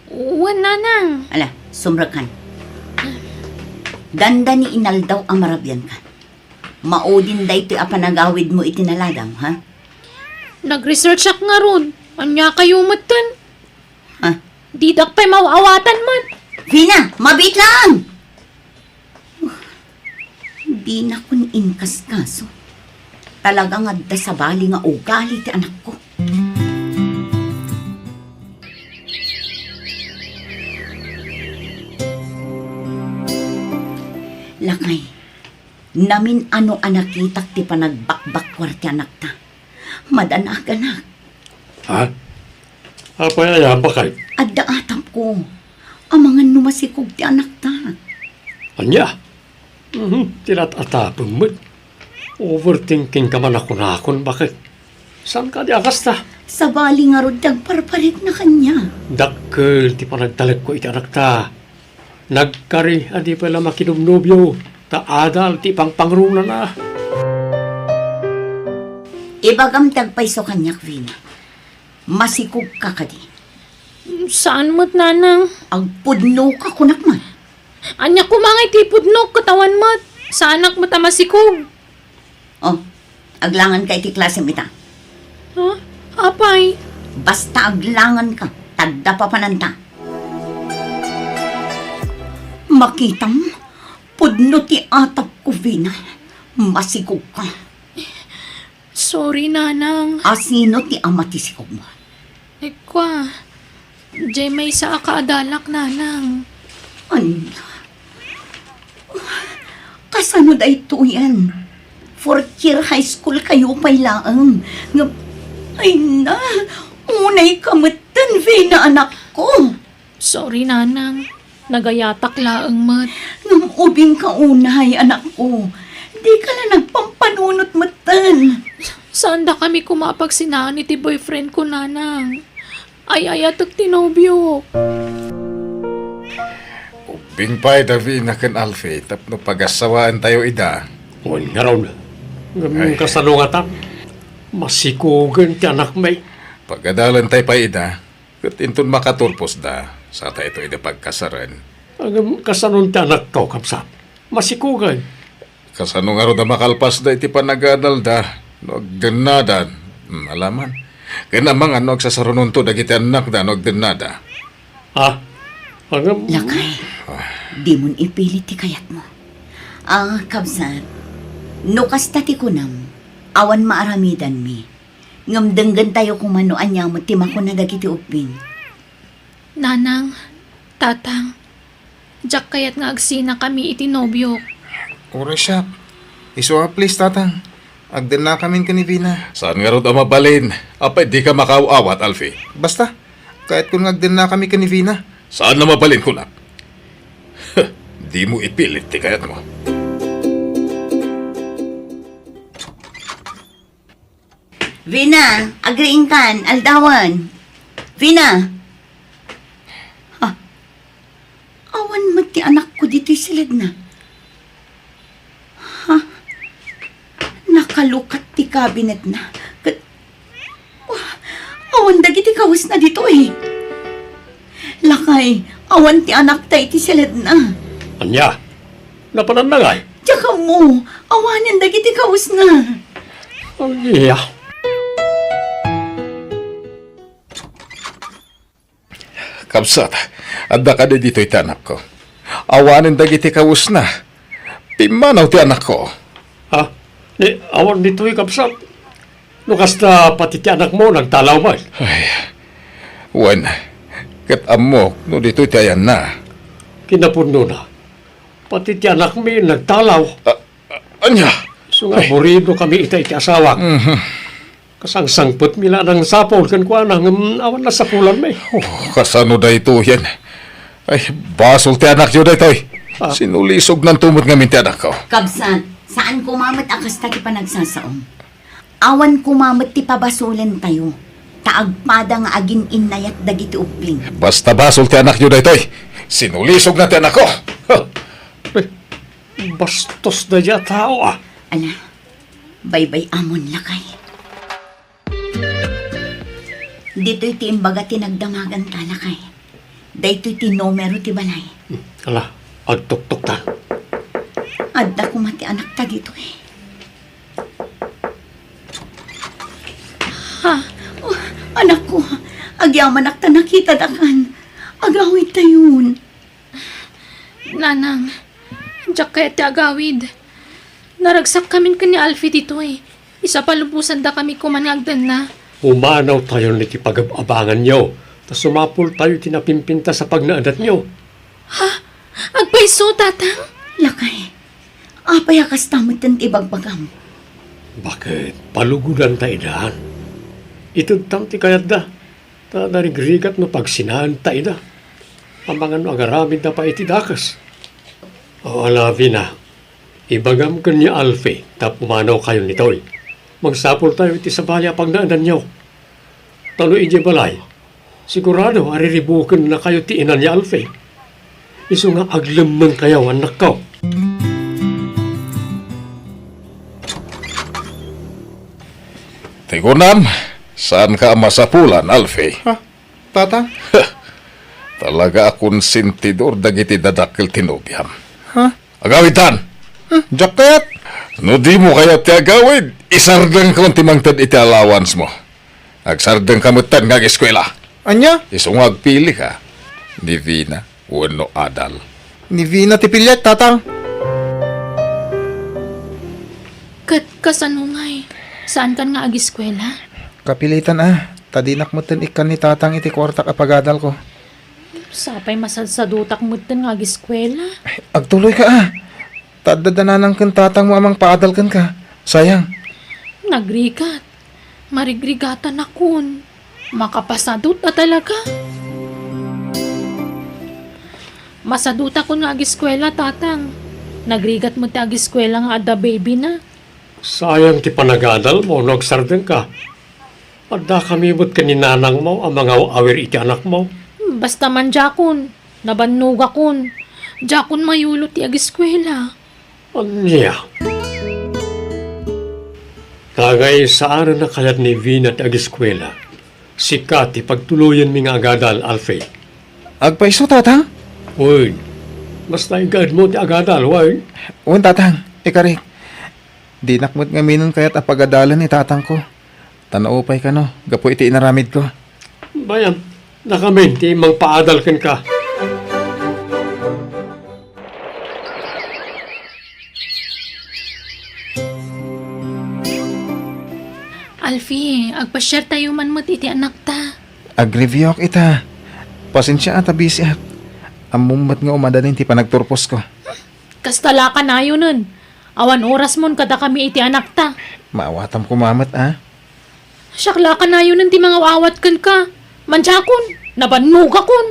Wen, Nanang. Ala, sumrekkan. Dandani inaldaw a marabianka. Maudin daytoy a panagawidmo iti naladaw, ha? Nag-researchak ngarud. Ania kayo metten? Ha? Didak pay maw-awatan man. Vina, mabiit lang! Dinakon inkaskaso. Talaga nga adda sabali nga ugali ti anakko. Lakay, namin-ano a nakitak ti panagbakbakkuar ti anakta. Madanaganak. Ha? Apay aya, baket? Adda atapko. Amangan no masikog ti anakta. Ania? Mhm, ti lat-atapem met. Overthinking ka man a kunakon, baket? Saan kadi a kasta? Sabali ngarud ti agparparikna kaniak. Dakkel ti panagtalekko iti anakta. Nagkari a di pay la makinobnobio, ta adal ti pangpangrunana. Ibagam ti agpayso kaniak, Vina. Masikogka kadi? Saan met, Nanang. Agpudnoka, kunak man. Ania koma nga iti pudnok ket awan met? Saanak met a masikog. Oh, aglanganka iti klasem ita. Ha? Apay? Basta aglanganka, ta adda papananta. Makitam, pudno ti atapko, Vina. Masikogka. Sorry, Nanang. A, sino ti ama ti sikog mo? Ay, kua, diay maysa a kaadalak, Nanang. Ania? Kasano daytoyen? Fourth year high school kayo pay laeng. Ngem, ay na, unay ka metten, Vina, anakko. Sorry, Nanang. Nagayatak laeng met. Ngem ubing ka unay, anakko. Di ka la nagpampanunot metten. Saan dakami koma a pagsinaan iti boyfriend ko, Nanang? Ay-ayatek ti nobiok. Ubing pay da Vina ken Alfie tapno pagassawaentayo ida. Wen ngarud. Ngem Ay. Kasano ngata? Masikogen ti anakmi. Pagadalentayo pay ida. Ket inton makaturposda, satayo ida pagkasaren. Ngem kasano ti anakko, kabsat? Masikogen. Kasano ngarud a makalpasda iti panagadalda no agdennada? Hmm, alaman. Ken amangan no agsasarunonto dagiti annakda no agdennada. Ha? Ngem Lakay, Ah. dimon ipilit ti kayatmo. Ah, kabsat, no kasta ti kunam, awan maaramidanmi. Ngem denggentayo koma no ania met ti makuna dagiti ubbing. Nanang, Tatang, diak kayat nga agsinakami iti nobiok. Uray siak. Isu a, please, Tatang. Agdennakamin ken ni Vina. Saan ngarud a mabalin? Apay, dika makaaw-awat, Alfie? Basta, kayatkon nga agdennakami ken ni Vina. Saan a mabalin, kunak? Dimo ipilit ti kayatmo. Vina, agriingkan, aldawen. Vina! Ha? Awan met ti anakko ditoy siledna. Ha? Nakalukat ti kabinetna. Ket, wah, awan dagiti kawesna ditoy. Lakay, awan ti anakta iti siledna. Ania? Napananna ngay? Diak ammo, awanen dagiti kawesna. Ania? Kabsat, adda kadi ditoy ti anakko? Awanen dagiti kawesna. Pimmanaw ti anakko. Ha? Ni, awan ditoy, kabsat. No kasta, pati ti anakmo nagtalaw man. Ay, wen, ket ammok no ditoy ti ayanna. Kinapudnona, pati ti anakmi nagtalaw. A-, a-, ania? Isu nga Ay. Burido kami ita iti asawak. Mhm. Kasangsangpetmi la a nangsapul kenkuana, ngem awan nasapulanmi. Oh, kasano daytoyen? Ay, basol ti anakyo daytoy. Ah. Sinulisognanto met ngamin ti anakko. Kabsat, saan koma met a kasta ti panagsasaom. Awan koma met ti pabasolentayo, ta agpada nga agin-innayat dagiti ubbing. Basta basol ti anakyo daytoy. Sinulisogna ti anakko. Huh. Eh, bastos daydiay a tao, ah. Ala, baybay-amon, lakay. Ditoy ti imbaga ti nagdamaganta, lakay. Daytoy ti numero ti balay. Hmm, ala, agtuktoktan. Adda koma ti anakta ditoy. Ha? Oh, anakko, agyamanak ta nakitadakan. Agawidtayon. Nanang, diak kayat ti agawid. Naragsakkamin ken ni Alfie ditoy. Isapalubosandakami koman nga agdenna. Pumanawtayon iti pagab-abanganyo, ta sumapultayo iti napimpintas a pagnaedatnyo. Ha? Agpayso, Tatang? Lakay, apay a kasta metten ti ibagbagam? Baket, palugodanta idan. Itedtam ti kayatda. Ta narigrigat no pagsinaenta ida. Amangan no agaramidda pay iti dakes. O, ala, Vina, ibagam ken ni Alfie ta pumanawkayon ditoy. Mangsapultayo iti sabali a pagnaedanyo. Ta no idiay balay, sigurado a riribukennakayo ti ina ni Alfie. Isu nga aglemmengkayo, annakko. Ti kunam, saanka a masapulan, Alfie? Ha? Tatang? Talaga a konsentidor dagiti dadakkel ti nobiam. Ha? Agawidtan! Hmm, diak kayat! No dimo kayat ti agawid, isardengkon ti mangted iti allowance mo. Agsardengka metten nga ageskuela. Ania? Isu nga agpilika, ni Vina wenno adal. Ni Vina ti piliek, Tatang. Ket kasano ngay? Saankan nga agiskuela? Kapilitan a, ta dinak metten ikkan ni tatang iti kuartak a pagadalko. Sapay masadsadutak metten nga agiskuela. Ay, agtuloyka a. Ta adda da nanang ken tatangmo a mangpaadal kenka. Sayang. Nagrigat. Marigrigatanakon. Makapasadut a talaga. Masadutakon nga agiskuela, tatang. Nagrigat met ti agiskuela nga adda baby na. Sayang ti panagadalmo no agsardengka. Addakami met ken ni nanangmo a mangaw-awir iti anakmo. Basta man diakon, nabannogakon. Diakon mayulo ti agiskuela. Ania? Dagay saanen a kayat ni Vina ti agiskuela. Sika ti pagtuloyenmi nga agadal, Alfie. Agpayso, tatang? Wen. Basta igaedmo ti agadal, wen? Wen, tatang. Ikarik. Dinak met ngaminen kayat a pagadalen ni tatangko. Ta naupay kano, gapu iti inaramidko. Bayam, dakamin ti mangpaadal kenka. Alfie, agpasiartayo man met iti anakta. Agreviewak ita. Pasensia a ta bisiak. Ammom met nga umadanin ti panagturposko. Kasta la kanayonen. Awan orasmon kadakami iti anakta. Maawatam koma met, a? Siak la kanayonen ti mangaw-awat kenka. Mandiakon, nabannogakon.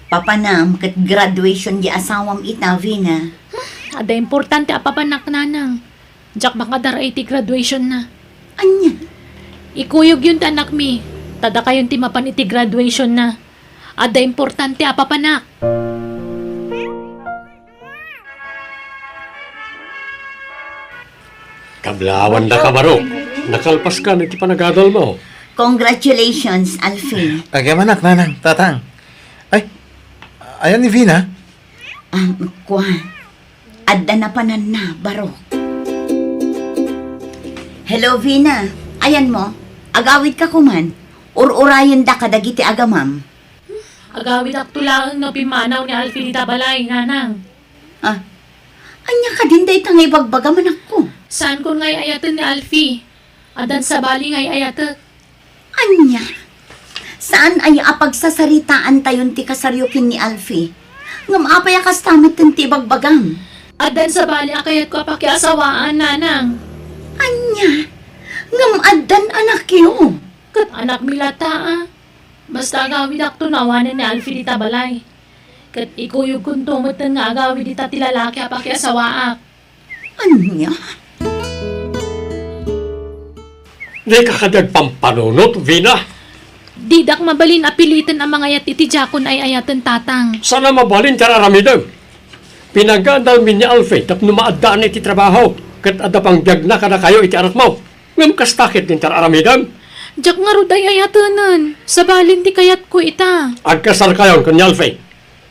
Papanam ket graduation di asawam ita, Vina. Adda importante a papanak, nanang. Diak makadara iti graduation na. Ania? Ikuyogyon ti anakmi, ta dakayon ti mapan iti graduation na. Adda importante a papanak. Kablawandaka, Barok. Nakalpaskan iti panagadalmo. Congratulations, Alfie. Agyamanak, nanang, tatang. Ay, ayan ni Vina? Ah, kua. Adda napananna, Barok. Hello, Vina. Ayanmo, agawidka koman. Ur-urayenda kadagiti agamam. Agawidakto laeng no pimmanaw ni Alfie dita balay, nanang. Ah, ania kadin dayta nga ibagbagam, anakko? Saankon nga ay-ayaten ni Alfie. Addan sabali nga ay-ayatek. Ania? Saan aya a pagsasaritaantayon ti kasaryo ken ni Alfie? Ngem apay a kasta metten ti ibagbagam? Addan sabali a kayatko a pakiasawaan, nanang. Ania? Ngem addan anakyo? Ket anakmi latta, a. Basta agawidakto no awanen ni Alfie dita balay. Ket ikuyogkonto metten nga agawid dita ti lalaki a pakiasawaak. Ania? Dika kadi agpampanunot, Vina? Didak mabalin a piliten a mangayat iti diakon ay-ayaten, tatang. Saan a mabalin ti ar-aramidem. Pinagadalmi ni Alfie tapno maaddaan iti trabaho, ket adda pangbiagna kadakayo iti anakmo. Ngem kasta ket ti inter-aramidem? Diak ngarud ay-ayatenen. Sabalin ti kayatko ita. Agkasarkayon ken ni Alfie.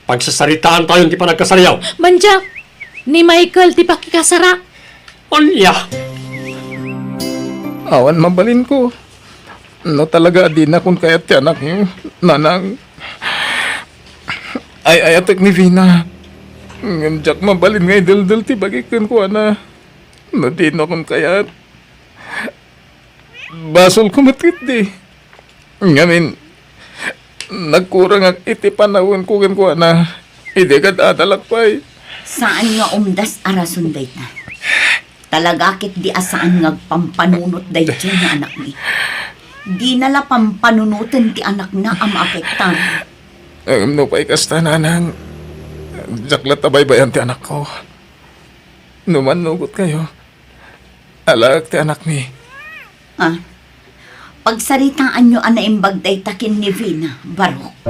Pagsasaritaantayon ti panagkasaryo. Mandiak, ni Michael ti pakikasarak. Ania? Awan mabalinko. No talaga a dinakon kayat ti anakyo, nanang. Ay-ayatek ni Vina. Ngem diak mabalin nga ideldel ti bagik kenkuana. No dinakon kayat, basolko met ketdi. Ngamin, nagkurangak iti panawenko kenkuana idi agad-adalak pay. Saan nga umdas a rason dayta. Talaga ketdi a saan nga agpampanunot daytoy nga anakmi. Dina la pampanunoten ti anakna a maapektar. Ngem nupay kasta, nanang, diak latta baybayan ti anakko. No mannugotkayo, alaek ti anakmi. Ah, pagsaritaanyo a naimbag dayta ken ni Vina, Barok.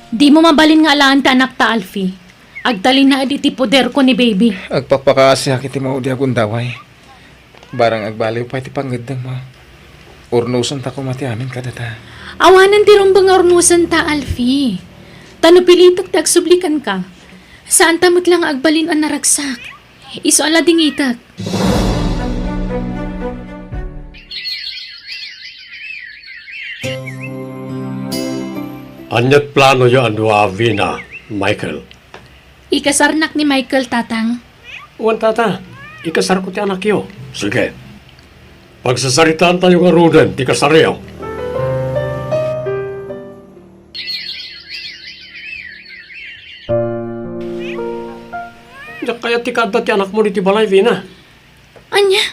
Dimo mabalin nga alaen ti anakta, Alfie. Agtalinaed iti poderko ni baby. Agpakpakaasiak iti maudi a gundaway. Barang agbaliw pay ti pangngeddengmo, urnosenta koma ti amin kadata. Awanen ti rumbeng nga urnosenta, Alfie. Ta no pilitek ti agsubli kenka, saanta met la nga agbalin a naragsak. Isu a ladingitek. Ania't planoyo a dua, Vina, Michael? Ikasarnak ni Michael, tatang. Wen, tata. Ikasarko ti anakyo. Sige. Pagsasaritaantayo ngaruden ti kasariyo. Diak kayat ti kaadda ti anakmo ditoy balay, Vina. Ania?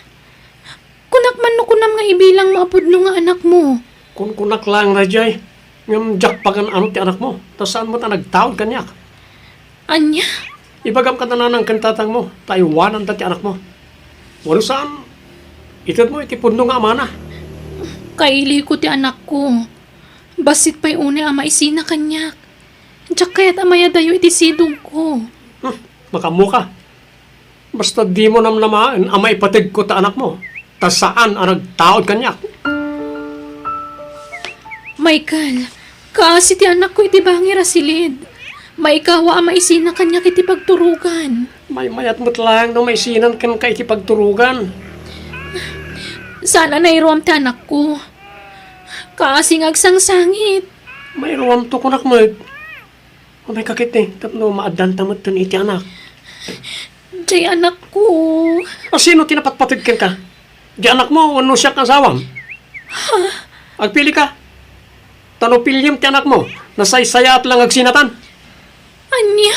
Kunak man no kunam nga ibilangmo a pudno nga anakmo. Kunkunak laeng daydiay, ngem diak pagan-ano ti anakmo, ta saan met a nagtaud kaniak. Ania? Ibagam kada nanang ken tatangmo, ta aywananda ti anakmo. Wenno saan, itedmo iti pudno nga amana. Kailihko ti anakko. Bassit pay unay a maisina kaniak. Diak kayat a mayadayo iti sidongko. Hmm, makaammoka. Basta dimo namnamaen a maipategko ta anakmo, ta saan a nagtaud kaniak. Michael, kaasi ti anakko iti bangir a silid. Maikawa a maisina kaniak iti pagturogan. Maymayat met laeng no maisinan kenka iti pagturogan. Saan a nairuam ti anakko. Kaasi nga agsangsangit. Mairuamto kunak met. Umayka ketdi tapno maaddanta metten iti anak. Diay anakko. A, sino ti napatpateg kenka? Diay anakmo wenno siak nga asawam? Agpilika. Ta no piliem ti anakmo, nasaysayaat la nga agsinatan. Ania?